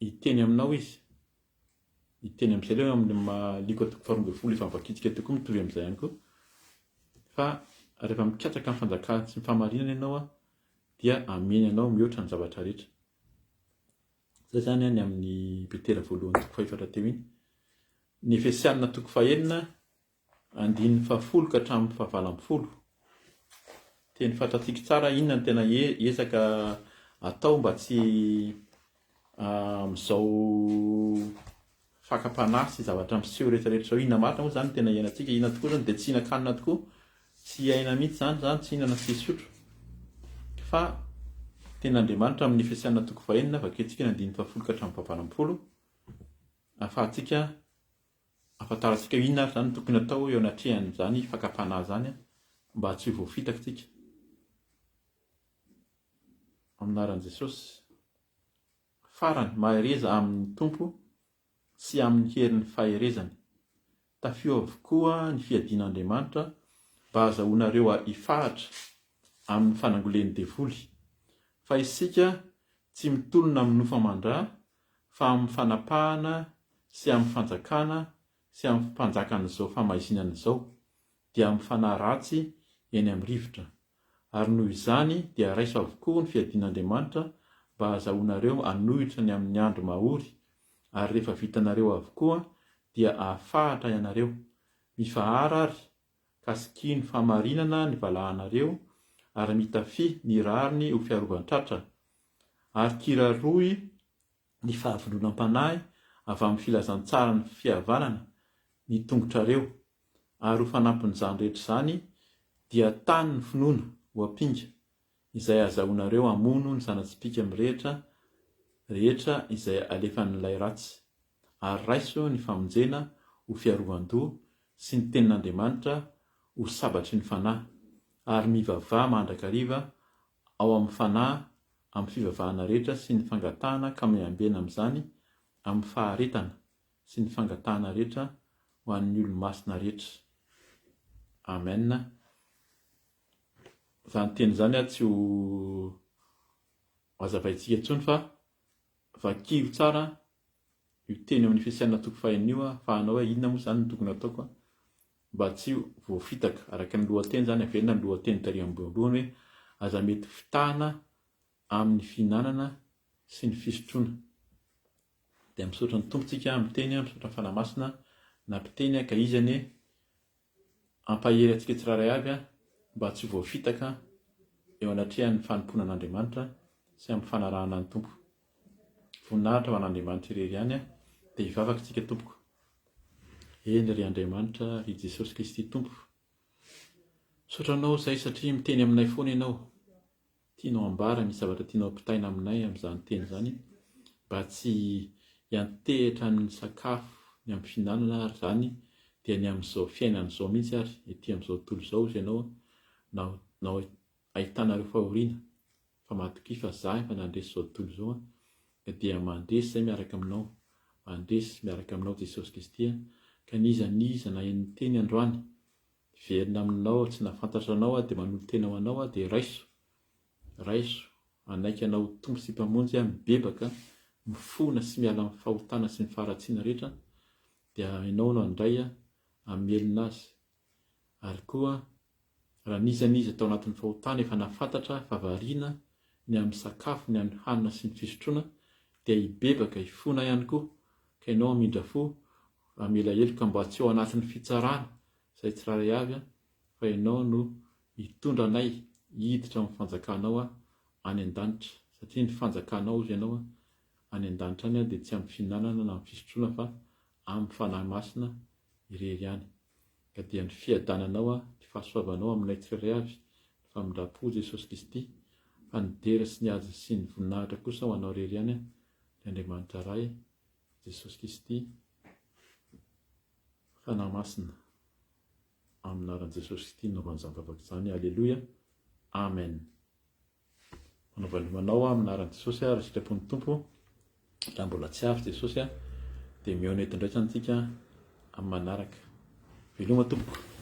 hiteny aminao Izy. Hiteny amin'izay ilay amin'ny Lioka toko faharoa ambin'ny folo efa novakintsika teo koa mitovy amin'izay ihany koa. Fa rehefa mikatsaka ny fanjakana sy ny fahamarinana ianao dia hameny anao mihoatra ny zavatra rehetra. Izay izany ny amin'ny Petera voalohany toko fahefatra teo iny. Ny Efesianina toko fahenina andininy fahafolo ka hatramin'ny fahavalo ambin'ny folo. Teny fantatsika tsara inona no tena ezaka atao mba tsy amin'izao fakam-panahy sy zavatra miseho rehetra rehetra izao. Inona marina moa izany no tena iainantsika? Inona tokoa izany dia tsy hihinan-kanina tokoa, tsy hiaina mihitsy izany, izany tsy hihinana sy hisotro. Fa tenin'Andriamanitra amin'ny Efesiana toko fahenina, vakintsika ny andininy fahafolo ka hatramin'ny fahavalo ambin'ny folo, ahafahantsika ahafantarantsika hoe inona ary izany no tokony atao eo anatrehan'izany fakam-panahy izany mba tsy ho voafitaka isika. Amin'ny anaran'i Jesosy. Farany, mahereza amin' ny Tompo sy amin' ny herin' ny faherezany. Tafio avokoa ny fiadian' Andriamanitra mba hahazahoanareo hifahatra amin' ny fanangolen' ny devoly. Fa isika tsy mitolona amin' ny nofo aman-dra, fa amin' ny fanapahana sy amin' ny fanjakana sy amin' ny mpanjakan' izao famaizinana izao, dia amin' ny fanahy ratsy eny amin' ny rivotra. Ary noho izany dia raiso avokoa ny fiadian'Andriamanitra mba hahazahoanareo hanohitra ny amin'ny andro mahory, ary rehefa vitanareo avokoa dia hahafahatra ianareo. Mifahara ary, ka sikino fahamarinana ny valahanareo, ary mitafia ny rariny ho fiarovan-tratra, ary kiraroy ny fahavononam-panahy avy amin'ny filazantsaran'ny fihavanana ny tongotrareo, ary ho fanampin'izany rehetra izany dia tany ny finoana ho ampinga, izay ahazahoanareo hamono ny zana-tsipìka mirehitra rehetra izay alefan'ilay ratsy, ary raiso ny famonjena ho fiarovan-doha sy ny tenin'Andriamanitra ho sabatry ny fanahy, ary mivavaha mandrakariva ao amin'ny fanahy amin'ny fivavahana rehetra sy ny fangatahana ka miambena amin'izany amin'ny faharetana sy ny fangatahana rehetra ho an'ny olo-masina rehetra. Amen. Izany teny izany tsy ho hazavaintsika intsony fa vakio tsara io teny amin'ny Efesiana toko fahenina io ahafahanao hoe inona moa izany no tokony hataoko mba tsy ho voafitaka. Araka ny lohateny izany, averina ny lohateny tary am-boalohany hoe aza mety fitahana amin'ny fihinanana sy ny fisotroana. Dia misaotra ny Tompo tsika miteny, misaotra ny Fanahy Masina nampiteny ka Izy anie hampahery antsika tsirairay avy mba tsy ho voafitaka eo anatrehan'ny fanompoana an'Andriamanitra sy amin'ny fanarahana ny Tompo. Voninahitra ho an'Andriamanitra irery ihany dia hivavaka tsika tompoko. Eny ry Andriamanitra, ry Jesosy Kristy Tompo. Misaotra Anao izay satria miteny aminay foana Ianao. Tianao ambara, misy zavatra tianao ampitaina aminay amin'izany teny izany mba tsy hiantehitra amin'ny sakafo, ny amin'ny fihinanana ary izany dia ny amin'izao fiainana izao mihitsy ary ety amin'izao tontolo izao hozy ianao na na ahitana ireo fahoriana fa matokia fa za efa nandresy izao tontolo izao ka dia mandresy izay miaraka aminao, mandresy miaraka aminao Jesosy Kristy ka n'iza n'iza naheno ny teny androany Miverina aminao aho tsy nahafantatra anao aho dia manolo-tena ho anao aho dia raiso raiso hanaiky anao ho Tompo sy Mpamonjy aho mibebaka mifona sy miala amin'ny fahotana sy ny faharatsiana rehetra dia ianao no handray ahy hamelona azy ary koa raha n'iza n'iza tao anatin'ny fahotana efa nahafantatra fa variana ny amin'ny sakafo ny amin'ny hanina sy ny fisotroana dia hibebaka hifona ihany koa ka ianao hamindra fo Hamela heloka mba tsy ao anatin'ny fitsarana izay tsirairay avy fa Ianao no hitondra anay hiditra amin'ny fanjakanao any an-danitra satria ny fanjakanao hozy Ianao any an-danitra any dia tsy amin'ny fihinanana na amin'ny fisotroana fa amin'ny Fanahy Masina irery ihany ka dia ny fiadananao ny fahasoavanao aminay tsirairay avy ny famindram-po Jesosy Kristy fa ny dera sy ny haja sy ny voninahitra kosa ho Anao irery ihany ry Andriamanitra Ray Jesosy Kristy. Fanahy Masina. Amin'ny anaran'i Jesosy Kristy no nanaovana izany vavaka izany. Aleloia. Amen. Manao veloma anao aho amin'ny anaran'i Jesosy ary sitrapon'ny Tompo. Raha mbola tsy avy Jesosy dia mihaona eto indray izany tsika amin'ny manaraka. Veloma tompoko.